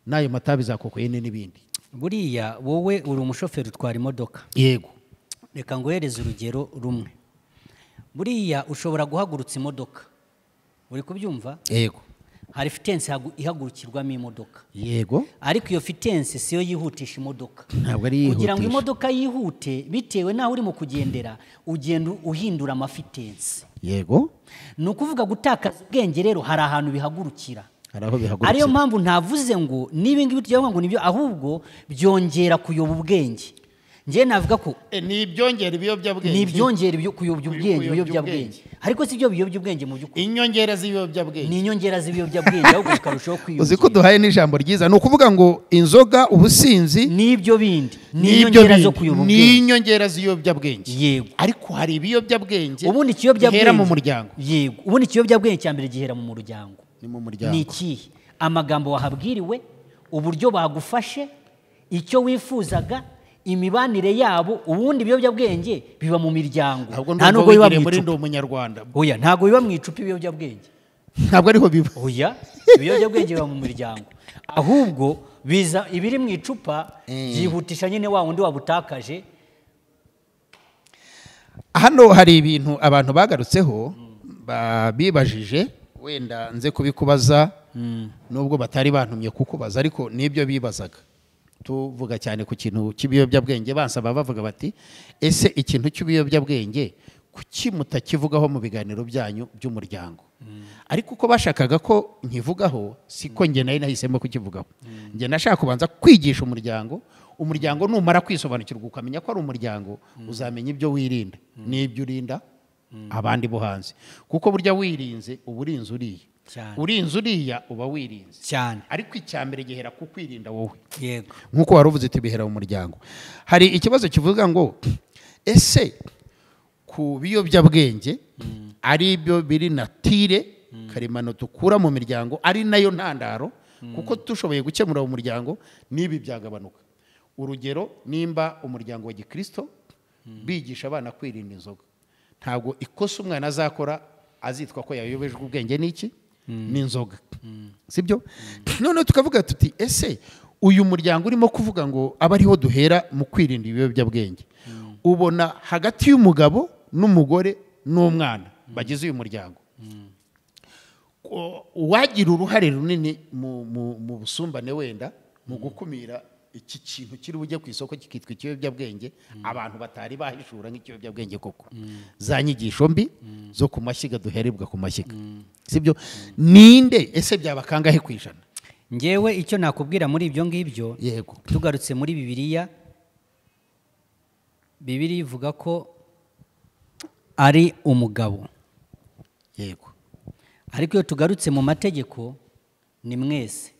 n'ayo matabi za kokayine n'ibindi. Buriya wowe uri umushoferi utwara imodoka. Yego. Reka nguhereze urugero rumwe. Buriya ushobora guhagurutsa imodoka, uri kubyumva? Yego. Hari fitensi ihagurukirwamo imodoka. Yego. Ariko iyo fitensi siyo yihutisha imodoka. Ntabwo ari yihutisha. Kugira ngo imodoka yihute bitewe naho urimo kugendera, ugenda uhindura amafitensi. Yego. Ni ukuvuga gutakaza ubwenge rero hari ahantu bihagurukira. Hari aho bihagurukira. Ariyo mpamvu ntavuze ngo niba ngibi tugira ngo nibyo, ahubwo byongera kuyoba ubwenge. Nje navuga ko ni ibyongera ibiyobyabwenge. Ni ibyongera ibyo kuyobya ubwenge, ibiyobyabwenge. Ariko si byo biyobya ubwenge mu by'ukuri. Inyongera z'ibiyobyabwenge. Ni inyongera z'ibiyobyabwenge ahubwo bikarushaho kwiyongera. Uzi ko duhaye n'ijambo ryiza, ni ukuvuga ngo inzoga, ubusinzi n'ibyo bindi ni inyongera zo kuyoba ubwenge. Ni inyongera z'ibiyobyabwenge. Yego. Ariko hari ibiyobyabwenge ubundi ikiyobyabwenge gihera mu muryango. Yego. Ubundi ikiyobyabwenge cya mbere gihera mu muryango. Ni mu muryango. Ni ikihe? Amagambo wahabwiriwe, uburyo bagufashe, icyo wifuzaga, imibanire yabo. Ubundi ibiyobyabwenge biba mu miryango. Nta nubwo biba mu icupa. Umunyarwanda. Oya, ntabwo biba mu icupa ibiyobyabwenge. Ntabwo ariho biba. Oya, ibiyobyabwenge biba mu miryango. Ahubwo biza ibiri mu icupa byihutisha nyine wa wundi wabutakaje. Hano hari ibintu abantu bagarutseho bibajije, wenda nze kubikubaza nubwo batari bantumye kukubaza, ariko nibyo bibazaga. Tuvuga cyane ku kintu cy'ibiyobyabwenge, bansaba bavuga bati ese ikintu cy'ibiyobyabwenge kuki mutakivugaho mu biganiro byanyu by'umuryango? Ariko uko bashakaga ko nkivugaho siko nge nari nahisemo kukivugaho. Nge nashaka kubanza kwigisha umuryango. Umuryango numara kwisobanukirwa ukamenya ko ari umuryango, uzamenya ibyo wirinda n'ibyo urinda abandi bo hanze, kuko burya wirinze uba urinze uriya, urinze uriya uba wirinze cyane. Ariko icyambere gihera ku kwirinda wowe. Yego. Nkuko waruvuze ati bihera mu muryango. Hari ikibazo kivuga ngo ese ku biyobyabwenge ari byo biri natire karemano dukura mu miryango, ari nayo ntandaro, kuko tushoboye gukemura mu muryango nibi byagabanuka. Urugero, nimba umuryango wa Gikristo bigisha abana kwirinda inzoga, ntabwo ikosa umwana azakora azitwa ko yayobejwe ubwenge n'iki? N'inzoga. Sibyo? None tukavuga tuti ese uyu muryango urimo kuvuga ngo aba ariho duhera mu kwirinda ibiyobyabwenge, ubona hagati y'umugabo n'umugore n'umwana bagize uyu muryango uwagira uruhare runini mu busumbane wenda mu gukumira iki kintu kiri bujye ku isoko kikitwa ikiyobyabwenge, abantu batari bahishura nk'ikiyobyabwenge koko, za nyigisho mbi zo ku mashyiga duherebwa ku mashyiga, sibyo? Ninde ese byaba kangahe ku ijana? Ngewe icyo nakubwira muri ibyo ngibyo, yego, tugarutse muri Bibiliya, Bibiliya ivuga ko ari umugabo. Yego. Ariko iyo tugarutse mu mategeko ni mwese,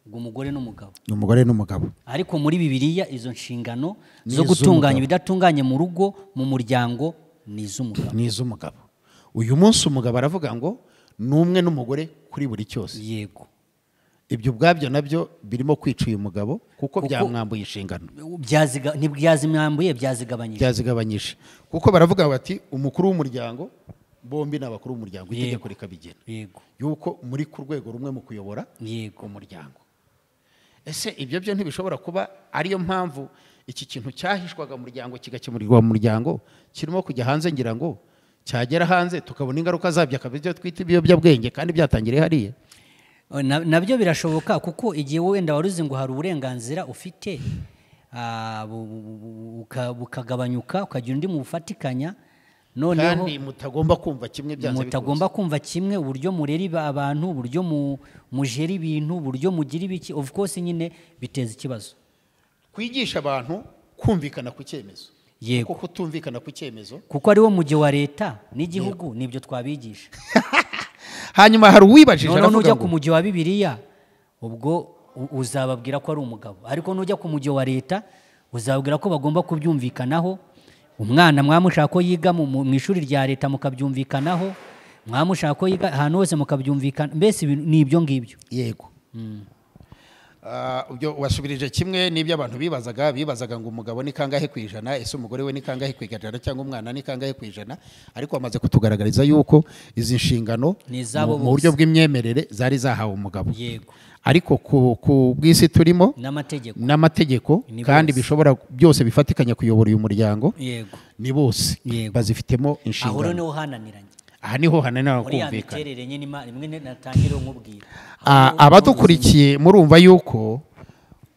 ubwo umugore n'umugabo. Ni umugore n'umugabo. Ariko muri Bibiliya izo nshingano zo gutunganya ibidatunganye mu rugo, mu muryango, ni iz'umugabo. Ni iz'umugabo. Uyu munsi umugabo aravuga ngo ni umwe n'umugore kuri buri cyose. Yego. Ibyo ubwabyo nabyo birimo kwica uyu mugabo kuko byamwambuye inshingano. Ntibyazimwambuye, byazigabanyije. Byazigabanyije. Kuko baravuga bati umukuru w'umuryango, bombi ni abakuru b'umuryango, itegeko rikabigena. Yego. Yuko muri ku rwego rumwe mu kuyobora yego umuryango. Ese ibyo byo ntibishobora kuba ariyo mpamvu iki kintu cyahishwaga mu muryango kigakemurirwa mu muryango kirimo kujya hanze, ngira ngo cyagera hanze tukabona ingaruka zabyo akaba ibyo twita ibiyobyabwenge kandi byatangiriye hariya? Nabyo birashoboka, kuko igihe wenda waruzi ngo hari uburenganzira ufite bukagabanyuka ukagira undi mu bufatikanya, noneho kandi mutagomba kumva kimwe, byanze bikunze mutagomba kumva kimwe, uburyo murera abantu, uburyo mujera ibintu, uburyo mugira ibiki, of course nyine biteza ikibazo. Kwigisha abantu kumvikana ku cyemezo. Yego. Kuko kutumvikana ku cyemezo, kuko ari wo mujyi wa leta n'igihugu, nibyo twabigisha. Hanyuma hari uwibajije aravuga ngo nujya ku mujyi wa Bibiliya ubwo uzababwira ko ari umugabo, ariko nujya ku mujyi wa leta uzababwira ko bagomba kubyumvikanaho. Umwana mwamushaka ko yiga mu ishuri rya leta mukabyumvikanaho, mwamushaka ko yiga ahantu hose mukabyumvikana, mbese ni ibyo ngibyo. Yego. Ubyo wasubirije kimwe n'ibyo abantu bibazaga ngo umugabo ni kangahe ku ijana, ese umugore we ni kangahe ku ijana, cyangwa umwana ni kangahe ku ijana, ariko bamaze kutugaragariza yuko izi nshingano mu buryo bw'imyemerere zari zahawe umugabo. Yego. Ariko ku bw'isi turimo n'amategeko kandi bishobora byose bifatikanya kuyobora uyu muryango. Yego. Ni bose bazifitemo inshingano. Aho niho hananiranye. Aha niho hananiranye kumvikana. Abadukurikiye murumva yuko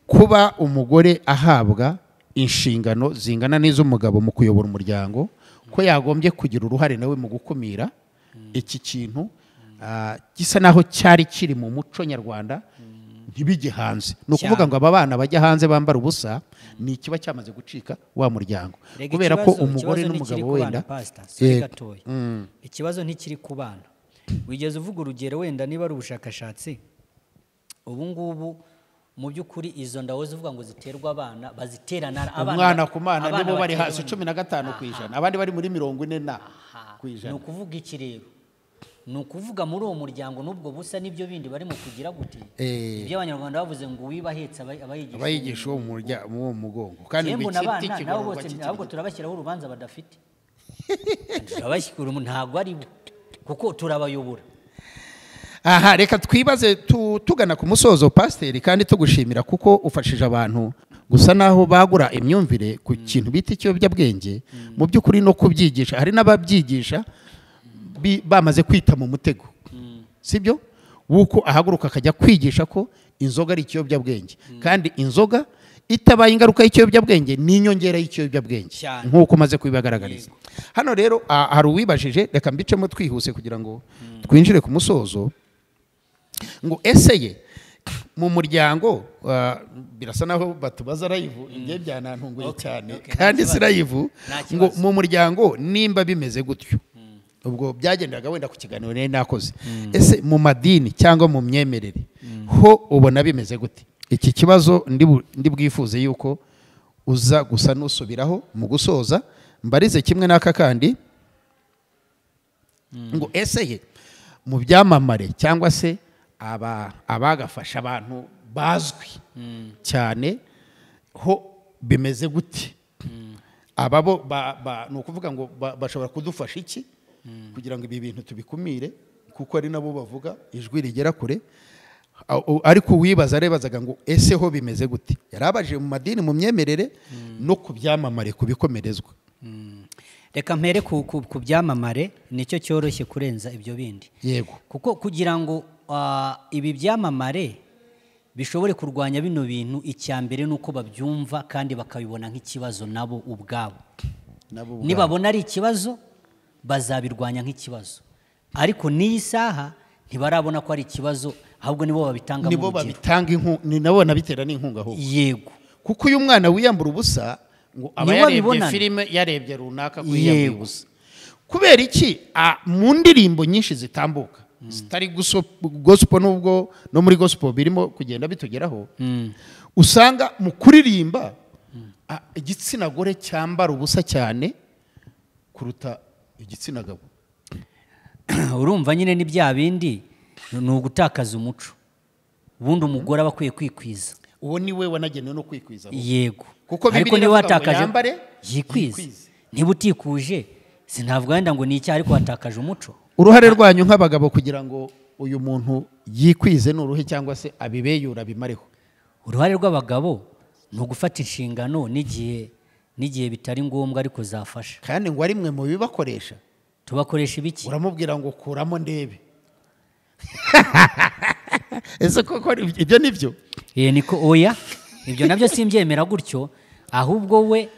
kuba umugore ahabwa inshingano zingana n'iz'umugabo mu kuyobora umuryango, ko yagombye kugira uruhare nawe mu gukumira iki kintu gisa naho cyari kiri mu muco nyarwanda ntibijye hanze. Ni ukuvuga ngo aba bana bajya hanze bambara ubusa ni ikiba cyamaze gucika wa muryango, kubera ko umugore n'umugabo wenda ikibazo ntikiri ku bana. Wigeze uvuga urugero wenda niba ari ubushakashatsi, ubu ngubu mu by'ukuri izo ndawo zivuga ngo ziterwa abana baziterana abana, umwana ku mwana nibo bari hasi 15%, abandi bari muri 40%. Ni ukuvuga iki rero? Ni ukuvuga muri uwo muryango n'ubwo busa n'ibyo bindi barimo kugira gute, ibyo Abanyarwanda bavuze ngo uwibahetse abayigisha uwo mugongo, kandi ahubwo turabashyiraho urubanza badafite, turabashyira ntabwo ari bo kuko turabayobora. Aha reka twibaze tugana ku musozo pasiteri, kandi tugushimira kuko ufashije abantu gusa naho bagura imyumvire ku kintu bita ikiyobyabwenge mu by'ukuri no kubyigisha. Hari n'ababyigisha bamaze kwita mu mutego, sibyo, wuko ahaguruka akajya kwigisha ko inzoga ari ikiyobyabwenge, kandi inzoga itabaye ingaruka y'ikiyobyabwenge ni inyongera y'ikiyobyabwenge nk'uko umaze kubibagaragariza. Hano rero hari uwibajije, reka mbicemo twihuse kugira ngo twinjire ku musozo, ngo ese ye mu muryango birasa naho batubaza live, ibyo byanantunguye cyane kandi si live, ngo mu muryango nimba bimeze gutyo, ubwo byagendaga wenda ku kiganiro nari nakoze, ese mu madini cyangwa mu myemerere ho ubona bimeze gute? Iki kibazo ndi bwifuze yuko uza gusa nusubiraho mu gusoza, mbarize kimwe n'aka kandi, ngo ese ye mu byamamare cyangwa se abagafasha abantu bazwi cyane ho bimeze gute? Ababo ni ukuvuga ngo bashobora kudufasha iki kugira ngo ibi bintu tubikumire, kuko ari nabo bavuga ijwi rigera kure. Ariko uwibaza arebazaga ngo ese ho bimeze gute? Yarabajije mu madini, mu myemerere no ku byamamare, kubikomerezwa. Reka mpere ku byamamare, nicyo cyoroshye kurenza ibyo bindi. Yego. Kuko kugira ngo ibi byamamare bishobore kurwanya bino bintu, icya mbere nuko babyumva kandi bakabibona nk'ikibazo nabo ubwabo. Nibabona ari ikibazo bazabirwanya nk'ikibazo. Ariko n'iyi saha Ntibarabona ko ari ikibazo, ahubwo nibo babitanga, nibo babitanga, ni nabo banabitera n'inkunga ahubwo. Yego. Kuko uyu mwana wiyambura ubusa ngo aba yarebye filime, yarebye runaka kwiyambura ubusa. Kubera iki mu ndirimbo nyinshi zitambuka zitari gospel, nubwo no muri gospel birimo kugenda bitugeraho, usanga mu kuririmba igitsina gore cyambara ubusa cyane kuruta igitsina gabo. Urumva nyine ni bya bindi, ni ugutakaza umuco. Ubundi umugore aba akwiye kwikwiza. Uwo ni we wanagenewe no kwikwiza. Yego. Kuko ariko niba watakaje yikwize, niba utikuje sinavuga wenda ngo ni icyaha, ariko watakaje umuco. Uruhare rwanyu nk'abagabo kugira ngo uyu muntu yikwize ni uruhe, cyangwa se abibeyura bimareho? Uruhare rw'abagabo ni ugufata inshingano n'igihe bitari ngombwa, ariko zafasha. Kandi ngo ari mwe mu bibakoresha. Tubakoresha ibiki? Uramubwira ngo kuramo ndebe. Ese koko ibyo nibyo? Niko oya, ibyo nabyo simbyemera gutyo, ahubwo we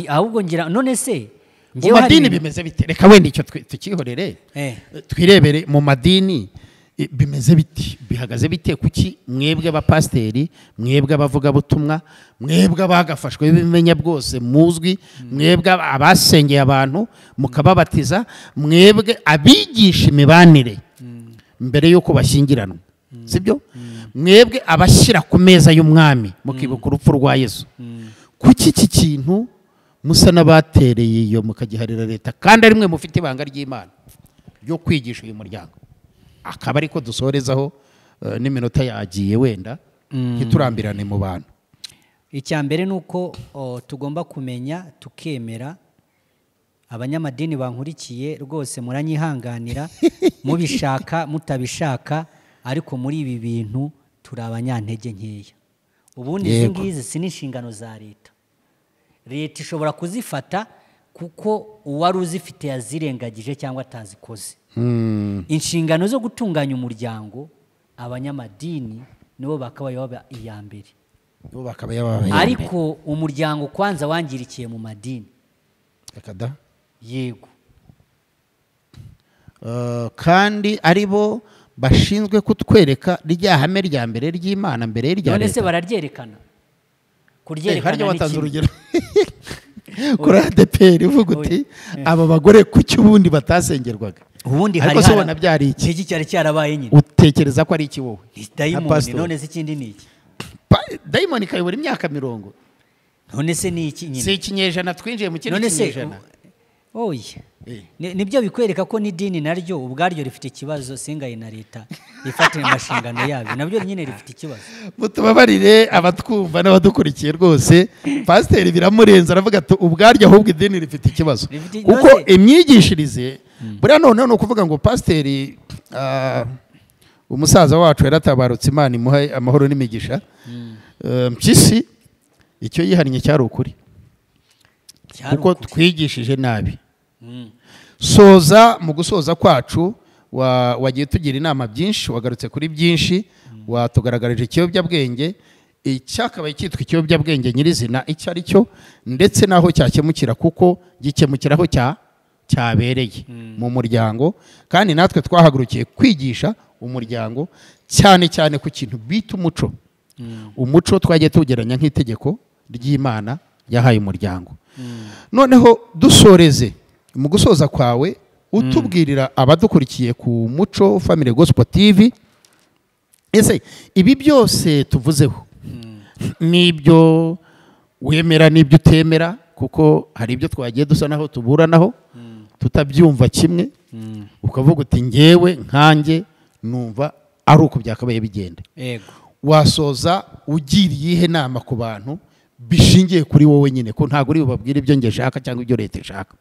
ahubwo ngira none se mu madini bimeze bite? Reka wenda icyo tukihorere, twirebere mu madini bimeze biti, bihagaze bite? Kuki mwebwe abapasiteri, mwebwe abavugabutumwa, mwebwe abagafashwe bimenya bwose muzwi, mwebwe abasengeye abantu mukababatiza, mwebwe abigisha imibanire mbere yuko bashyingiranwa, sibyo? Mwebwe abashyira ku meza y'umwami mukibuka urupfu rwa Yesu, kuki iki kintu musa n'abatereye iyo mukagiharira leta, kandi ari mwe mufite ibanga ry'Imana ryo kwigisha uyu muryango? Akaba ariko dusorezaho n'iminota yagiye, wenda ntiturambirane mu bantu. Icya mbere ni uko tugomba kumenya tukemera. Abanyamadini bankurikiye rwose muranyihanganira, mubishaka mutabishaka, ariko muri ibi bintu turi abanyantege nkeya. Ubundi izi ngizi si n'inshingano za leta. Leta ishobora kuzifata kuko uwari uzifite yazirengagije cyangwa atazikoze. Inshingano zo gutunganya umuryango abanyamadini nibo bakabaye baba iya mbere. Ariko umuryango kwanza wangirikiye mu madini. Yego. Kandi aribo bashinzwe kutwereka rya hame rya mbere ry'Imana mbere y'irya leta. None se bararyerekana? Kuryerekana ni watanze urugero kuri ADPR uvuga uti aba bagore kuki ubundi batasengerwaga? Ubundi hari ariko se byari iki? Iki cyari cyarabaye nyine. Utekereza ko ari iki wowe? Dayimoni. None se ikindi ni iki? Dayimoni kayobora imyaka 40. None se ni iki nyine? Si ikinyejana twinjiye mu kindi kinyejana. Oya. Nibyo bikwereka ko n'idini naryo ubwaryo rifite ikibazo, singaye na leta ifatira amashingano yabyo, nabyo nyine rifite ikibazo. Mutubabarire abatwumva n'abadukurikiye rwose, pasiteri biramurenza aravuga ati ubwaryo ahubwo idini rifite ikibazo. Kuko imyigishirize buriya noneho ni ukuvuga ngo pasiteri umusaza wacu yaratabarutse, Imana imuhe amahoro n'imigisha, Mpyisi icyo yihannye cyari ukuri, kuko twigishije nabi. Soza mu gusoza kwacu wagiye tugira inama byinshi, wagarutse kuri byinshi, watugaragarije ikiyobyabwenge, icyakabaye cyitwa ikiyobyabwenge nyirizina icyo ari cyo, ndetse naho cyakemukira, kuko gikemukiraho cyabereye mu muryango. Kandi natwe twahagurukiye kwigisha umuryango cyane cyane ku kintu bita umuco. Umuco twagiye tugeranya nk'itegeko ry'Imana yahaye umuryango. Noneho dusoreze mu gusoza kwawe utubwirira abadukurikiye ku Muco Family Gospel TV, ese ibi byose tuvuzeho nibyo wemera n'ibyo utemera? Kuko hari ibyo twagiye dusa naho tuburanaho tutabyumva kimwe, ukavuga uti ngewe nkanjye numva ari uko byakabaye bigenda. Yego. Wasoza ugiriye ihe nama ku bantu bishingiye kuri wowe nyine, ko ntago uri bubabwire ibyo nge shaka cyangwa ibyo leta ishaka?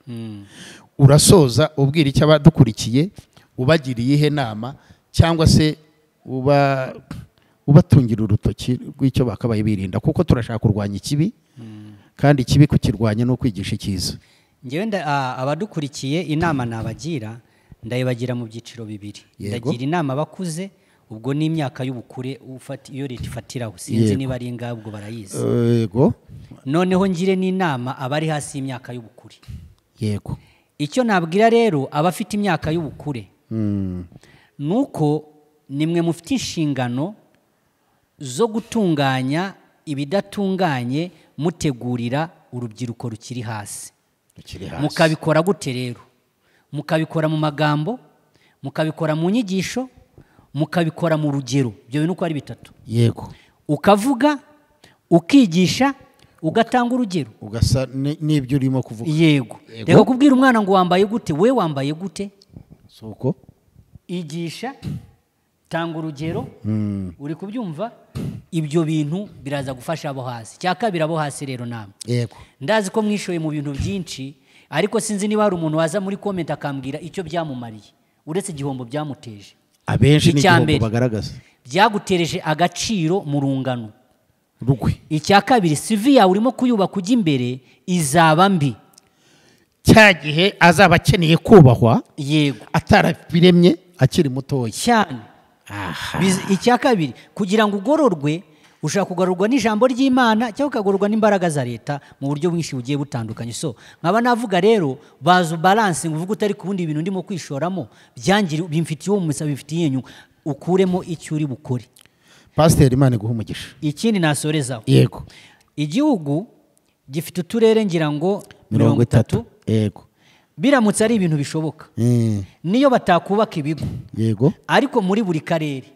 Urasoza ubwira icyo abadukurikiye, ubagiriye ihe nama, cyangwa se ubatungira urutoki rw'icyo bakabaye birinda, kuko turashaka kurwanya ikibi, kandi ikibi kukirwanya no kwigisha icyiza. Ngewe abadukurikiye inama nabagira ndayibagira mu byiciro bibiri. Ndagira inama abakuze, ubwo ni imyaka y'ubukure iyo leta ifatiraho, sinzi niba ari ingahe ubwo barayizi. Yego. Noneho ngire n'inama abari hasi y'imyaka y'ubukure. Yego. Icyo nabwira rero abafite imyaka y'ubukure, Nuko nimwe mufite inshingano zo gutunganya ibidatunganye mutegurira urubyiruko rukiri hasi. Mukabikora gute rero? Mukabikora mu magambo, mukabikora mu nyigisho, mukabikora mu rugero. Ibyo bintu uko ari bitatu. Yego. Ukavuga, ukigisha, ugatanga urugero. Ugasa n'ibyo urimo kuvuga. Yego. Reka kubwira umwana ngo wambaye gute, we wambaye gute? Soko. Igisha, tanga urugero, uri kubyumva? Ibyo bintu biraza gufasha abo hasi. Cya kabiri abo hasi rero namwe. Yego. Ndazi ko mwishoye mu bintu byinshi, ariko sinzi niba hari umuntu waza muri comment akambwira icyo byamumariye, uretse igihombo byamuteje. Abenshi ni igihombo bagaragaza. Byagutereje agaciro mu rungano rugwe. Icya kabiri, CV yawe urimo kuyubaka ujya imbere izaba mbi. Cya gihe azaba akeneye kubahwa, yego, atarabiremye akiri mutoya cyane. Icya kabiri, kugira ngo ugororwe ushaka kugarurwa n'ijambo ry'Imana cyangwa ukagororwa n'imbaraga za leta mu buryo bwinshi bugiye butandukanye. So nkaba navuga rero bazu balance, uvuga utari kubundi ibintu ndimo kwishoramo byangira bimfitiye umusa, bimfitiye inyungu, ukuremo icyo uri bukore. Pastor, Imana iguhe umugisha. Ikindi nasorezaho. Yego. Igihugu gifite uturere ngira ngo 30. Yego. Biramutse ari ibintu bishoboka. Niyo batakubaka ibigo. Yego. Ariko muri buri karere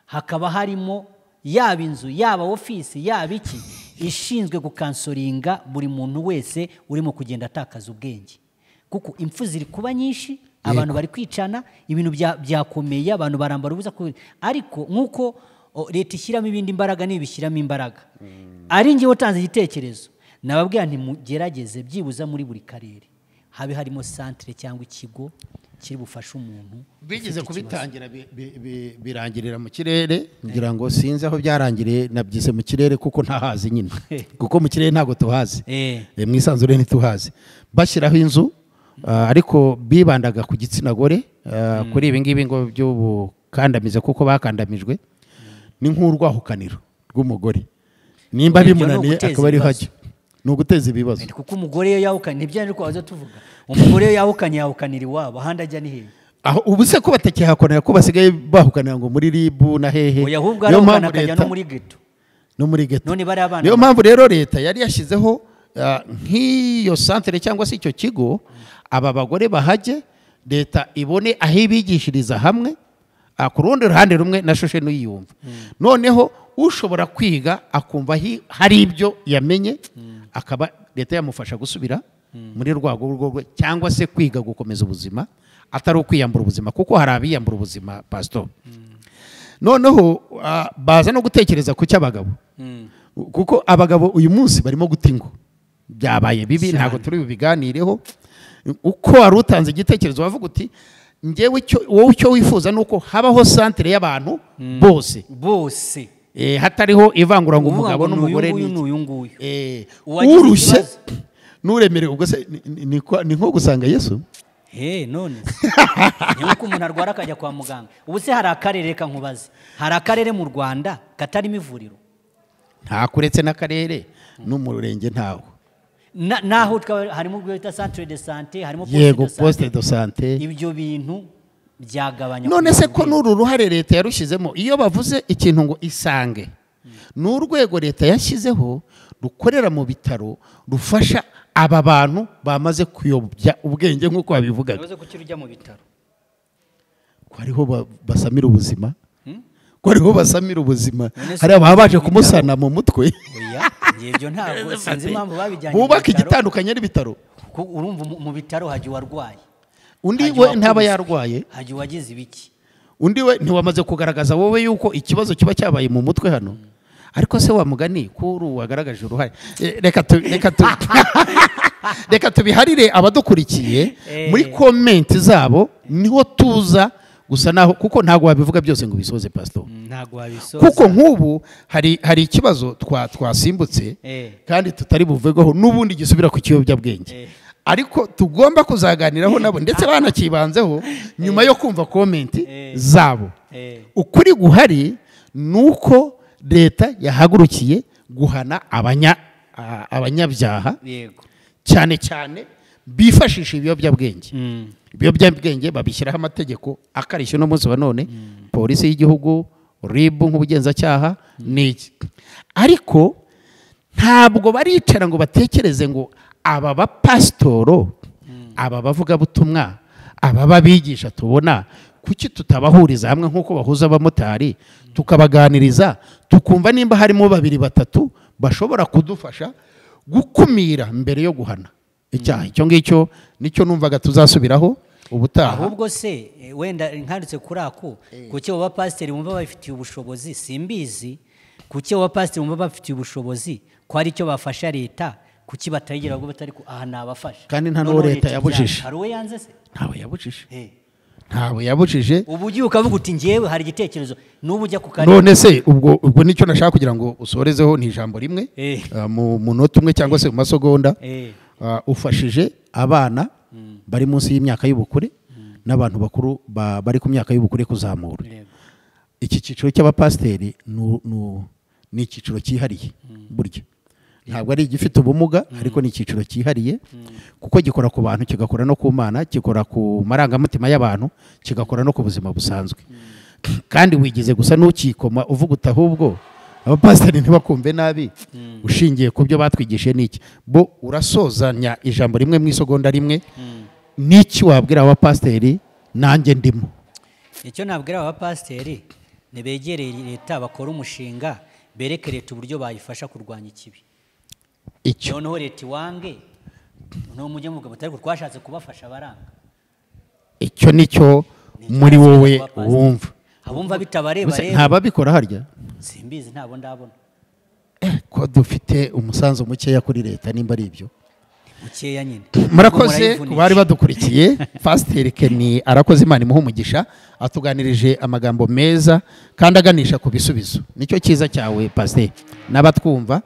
hakaba harimo yaba inzu, yaba ofisi, yaba iki ishinzwe gukansoringa buri muntu wese urimo kugenda atakaza ubwenge. Kuko impfu ziri kuba nyinshi, abantu bari kwicana, ibintu byakomeye, abantu barambara ubusa. Ariko nkuko leta ishyiramo ibindi imbaraga n'ibishyiramo imbaraga. Ari ngiye utanze igitekerezo, nababwira nti mugerageze byibuza muri buri karere habe harimo centre cyangwa ikigo kiri bufasha umuntu. Bigeze kubitangira birangirira mu kirere, ngira ngo sinzi aho byarangiriye, nabyise mu kirere kuko ntahazi nyine. Kuko mu kirere ntago tuhazi. Mu isanzure ntituhazi. Bashyiraho inzu ariko bibandaga ku gitsina gore, kuri ibi ngibi ngo by'ubukandamize kuko bakandamijwe. Ni nk'urwahukaniro rw'umugore. Nimba bimunaniye akaba ari hajya. Ni uguteza ibibazo. Kuko umugore iyo yahukanye, nibyo ariko waza tuvuga. Umugore iyo yahukanye yahukanira iwabo, ahandi ajya ni hehe? Aho ubu se ko batakihakonera, ko basigaye bahukanira ngo muri ribu na hehe. Oya, ahubwo arahukana akajya no muri ghetto. No muri ghetto. None bari abana. Niyo mpamvu rero leta yari yashyizeho nk'iyo centre cyangwa se icyo kigo, aba bagore bahajye, leta ibone aho ibigishiriza hamwe. Ku rundi ruhande rumwe na shoshe n'uyumva. Noneho ushobora kwiga akumva hari ibyo yamenye, akaba leta yamufasha gusubira muri rwago rwo cyangwa se kwiga gukomeza ubuzima, atari ukwiyambura ubuzima, kuko hari abiyambura ubuzima pastor. Noneho baza no gutekereza ku cy'abagabo. Kuko abagabo uyu munsi barimo gutingo. Byabaye bibi, ntago turi bubiganireho. Uko wari utanze igitekerezo wavuga uti ngewe icyo wowe icyo wifuza nuko habaho centre y'abantu bose bose, hatariho ivangura ngo umugabo n'umugore ni uyu nguyu, urushye nuremerewe. Ubwo se ni nko gusanga Yesu. None nkuko umuntu arwara akajya kwa muganga. Ubu se hari akarere, reka nkubaze, hari akarere mu Rwanda katarimo ivuriro? Nta, kuretse n'akarere n'umurenge ntawo. Naho harimo ubwo bita centre de santé, harimo poste de santé. Ibyo bintu byagabanya. None se ko n'uru ruhare leta yarushyizemo, iyo bavuze ikintu ngo isange, ni urwego leta yashyizeho rukorera mu bitaro rufasha aba bantu bamaze kuyobya ubwenge nk'uko babivugaga. Bavuze ko ujya mu bitaro ko ariho basamira ubuzima, ko ariho basamira ubuzima, hari ababaje kumusana mu mutwe. Ibyo ntabwo sinzi impamvu babijyanye. Bubaka igitandukanye n'ibitaro. Urumva mu bitaro hajya uwarwaye, undi we ntaba yarwaye, hajya uwagize ibiki, undi we ntiwamaze kugaragaza wowe yuko ikibazo kiba cyabaye mu mutwe hano. Ariko se wa mugani kuri wagaragaje uruhare. Reka tubiharire abadukurikiye muri comment zabo, niho tuza gusa naho, kuko ntago wabivuga byose ngo bisoze pastor. Ntago wabisoza. Kuko nk'ubu hari ikibazo twasimbutse kandi tutari buvegaho n'ubundi gisubira ku kiyobyabwenge. Ariko tugomba kuzaganiraho nabo ndetse banakibanzeho nyuma yo kumva comment zabo. Ukuri guhari nuko leta yahagurukiye guhana abanyabyaha, yego, cyane cyane Bifashisha ibiyobyabwenge. Ibiyobyabwenge babishyiraho amategeko akarishye no munsi wa none, polisi y'igihugu, RIB nk'ubugenzacyaha n'iki. Ariko ntabwo baricara ngo batekereze ngo aba bapasitoro, aba bavugabutumwa, aba babigisha tubona, kuki tutabahuriza hamwe nk'uko bahuza abamotari, tukabaganiriza, tukumva nimba harimo babiri batatu bashobora kudufasha gukumira mbere yo guhana icyaha. Icyo ngicyo nicyo numvaga tuzasubiraho ubutaha. Ahubwo se wenda nkanditse kuri ako, kuki abo bapasiteri bumva babifitiye ubushobozi, simbizi, kuki abo bapasiteri bumva babifitiye ubushobozi ko ari icyo bafasha leta, kuki batayigira ahubwo batari aha nabafasha? Kandi nta n'uwo leta yabujije. Hari uwo yanze se? Ntawe yabujije. Ntawe yabujije. Ubu ugiye ukavuga uti njyewe hari igitekerezo, n'ubu ujya ku karere. None se ubwo nicyo nashaka kugira ngo usorezeho ni ijambo rimwe, mu munota umwe cyangwa se mu masegonda. Ufashije abana bari munsi y'imyaka y'ubukure n'abantu bakuru bari ku myaka y'ubukure kuzamura. Iki cyiciro cy'abapasiteri ni icyiciro cyihariye burya. Ntabwo ari igifite ubumuga, ariko ni icyiciro cyihariye kuko gikora ku bantu, kigakora no ku Mana, gikora ku marangamutima y'abantu, kigakora no ku buzima busanzwe. Kandi wigeze gusa n'ukikoma uvuga uti ahubwo abapasiteri ntibakumve nabi ushingiye ku byo batwigishije n'iki. Bo urasozanya ijambo rimwe mu isegonda rimwe, n'iki wabwira abapasiteri nanjye ndimo? Icyo nabwira abapasiteri nibegereye leta bakora umushinga, bereke leta uburyo bayifasha kurwanya ikibi. Icyo noneho leta iwange, noneho mujye muvuga muti ariko twashatse kubafasha baranga. Icyo nicyo muri wowe wumva. Abumva bitabareba rero ntababikora harya? Simbizi, ntabo ndabona. Ko dufite umusanzu mukeya kuri leta nimba ari ibyo. Mukeya nyine. Murakoze ku bari badukurikiye. Pasiteri Kenny arakoze, Imana imuhe umugisha, atuganirije amagambo meza kandi aganisha ku bisubizo. Nicyo cyiza cyawe Pasiteri, n'abatwumva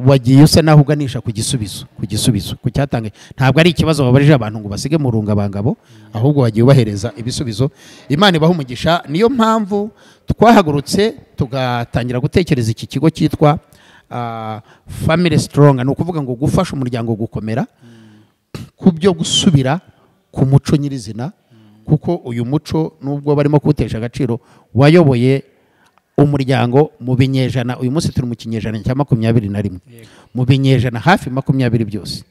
wagiye usa naho uganisha ku gisubizo, ku gisubizo, ku cyatange. Ntabwo ari ikibazo babarije abantu ngo basige mu rungabangabo, ahubwo wagiye ubahereza ibisubizo. Imana ibahe umugisha. Niyo mpamvu twahagurutse tugatangira gutekereza iki kigo cyitwa Family Strong, ni ukuvuga ngo gufasha umuryango gukomera ku byo gusubira ku muco nyirizina, kuko uyu muco nubwo barimo kuwutesha agaciro wayoboye umuryango mu binyejana. Uyu munsi turi mu kinyejana cya 21, mu binyejana hafi 20 byose.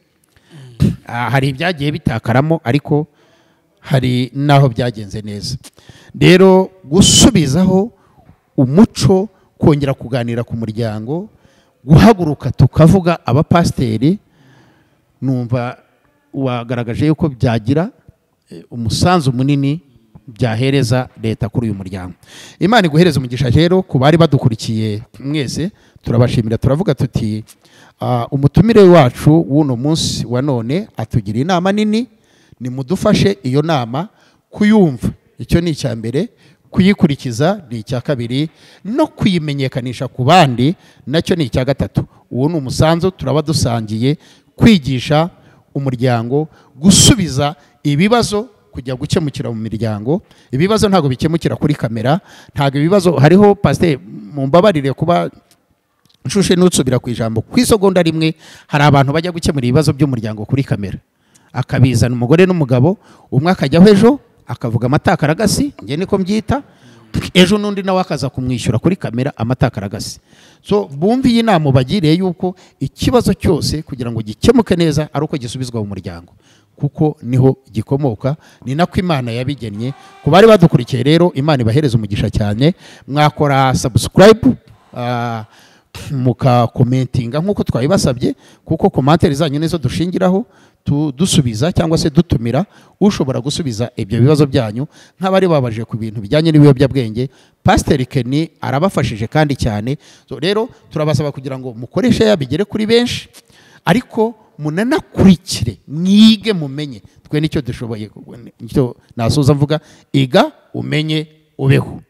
Hari ibyagiye bitakaramo, ariko hari naho byagenze neza. Rero gusubizaho umuco, kongera kuganira ku muryango, guhaguruka tukavuga abapasiteri, numva wagaragaje yuko byagira umusanzu munini byahereza leta kuri uyu muryango. Imana iguhereze umugisha rero ku bari badukurikiye mwese, turabashimira. Turavuga tuti umutumire wacu w'uno munsi wa none atugira inama nini, nimudufashe iyo nama kuyumva, icyo ni icya mbere, kuyikurikiza ni icya kabiri, no kuyimenyekanisha ku bandi nacyo ni icya gatatu. Uwo ni umusanzu turaba dusangiye kwigisha umuryango gusubiza ibibazo, kujya gukemukira mu miryango. Ibibazo ntabwo bikemukira kuri kamera, ntabwo ibibazo hariho. Pasiteri mumbabarire kuba nshushe n'utsubira ku ijambo ku isegonda rimwe. Hari abantu bajya gukemura ibibazo by'umuryango kuri kamera, akabizana umugore n'umugabo, umwe akajyaho ejo akavuga amatakaragasi, njye niko mbyita, ejo n'undi nawe akaza kumwishyura kuri kamera amatakaragasi. So bumve iyi nama bagiriye yuko ikibazo cyose kugira ngo gikemuke neza ari uko gisubizwa mu muryango, kuko niho gikomoka, ni nako Imana yabigennye. Ku bari badukurikiye rero, Imana ibahereza umugisha cyane. Mwakora subscribe, mukakomentinga nk'uko twabibasabye, kuko komantere zanyu nizo dushingiraho dusubiza cyangwa se dutumira ushobora gusubiza ibyo bibazo byanyu. Nk'abari babaje ku bintu bijyanye n'ibiyobyabwenge, Pasiteri Kenny arabafashije kandi cyane. So rero turabasaba kugira ngo mukoreshe yabigere kuri benshi, ariko munanakurikire, mwige, mumenye. Twe nicyo dushoboye, nicyo nasoza mvuga, iga umenye ubeho,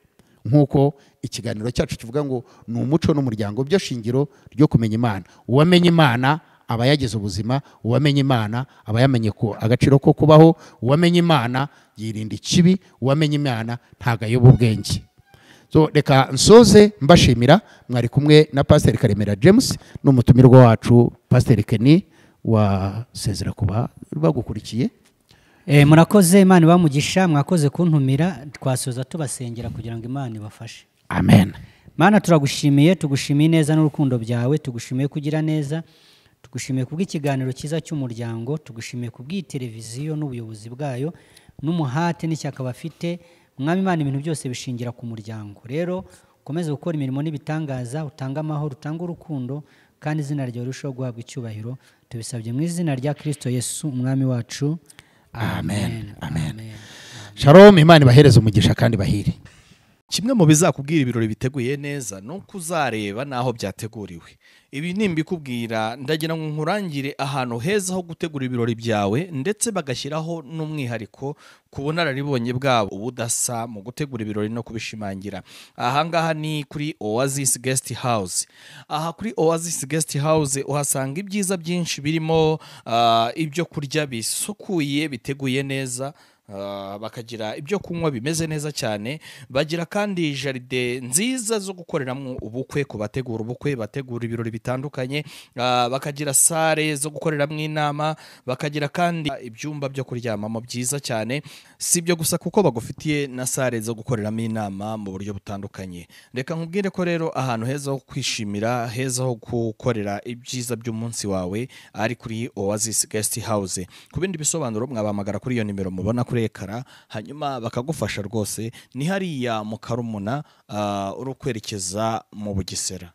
nk'uko ikiganiro cyacu kivuga ngo ni umuco n'umuryango byo shingiro ryo kumenya Imana. Uwamenye Imana aba yagize ubuzima, uwamenye Imana aba yamenye ko agaciro ko kubaho, uwamenye Imana yirinda ikibi, uwamenye Imana ntago ayoba ubwenge. So reka nsoze mbashimira, mwari kumwe na Pasiteri Karemera James n'umutumirwa wacu Pasiteri Kenny. Wasezera kuba bagukurikiye. Murakoze, Imana ibamugisha, mwakoze kuntumira, twasoza tubasengera kugira ngo Imana ibafashe. Amen. Mana, turagushimiye, tugushimiye neza n'urukundo byawe, tugushimiye kugira neza, tugushimiye kubw'ikiganiro cyiza cy'umuryango, tugushimiye kubw'iyi televiziyo n'ubuyobozi bwayo n'umuhate n'ishyaka bafite. Mwami Imana, ibintu byose bishingira ku muryango. Rero ukomeze gukora imirimo n'ibitangaza, utange amahoro, utange urukundo, kandi izina ryawe rirusheho guhabwa icyubahiro. Tubisabye mu izina rya Kristo Yesu umwami wacu. Amen. Amen. Shalom, Imana ibahereze umugisha kandi bahire. Kimwe mu bizakubwira ibirori biteguye neza ni uko uzareba n'aho byateguriwe. Ibi nimbikubwira ndagira ngo nkurangire ahantu heza ho gutegura ibirori byawe, ndetse bagashyiraho n'umwihariko ku bunararibonye bwabo ubudasa mu gutegura ibirori no kubishimangira. Aha ngaha ni kuri Oasis Guest House. Aha kuri Oasis Guest House uhasanga ibyiza byinshi birimo ibyo kurya bisukuye biteguye neza, bakagira ibyo kunywa bimeze neza cyane, bagira kandi jaride nziza zo gukoreramo ubukwe ku bategura ubukwe, bategura ibirori bitandukanye, bakagira sare zo gukoreramo inama, bakagira kandi ibyumba byo kuryamamo byiza cyane. Si ibyo gusa kuko bagufitiye na sare zo gukoreramo inama mu buryo butandukanye. Reka nkubwire ko rero ahantu heza ho kwishimira, heza ho gukorera ibyiza by'umunsi wawe ari kuri Oasis Guest House. Ku bindi bisobanuro mwabahamagara kuri iyo nimero mubona kuri ekara, hanyuma bakagufasha rwose. Ni hariya mu Karumuna, uri kwerekeza mu Bugesera.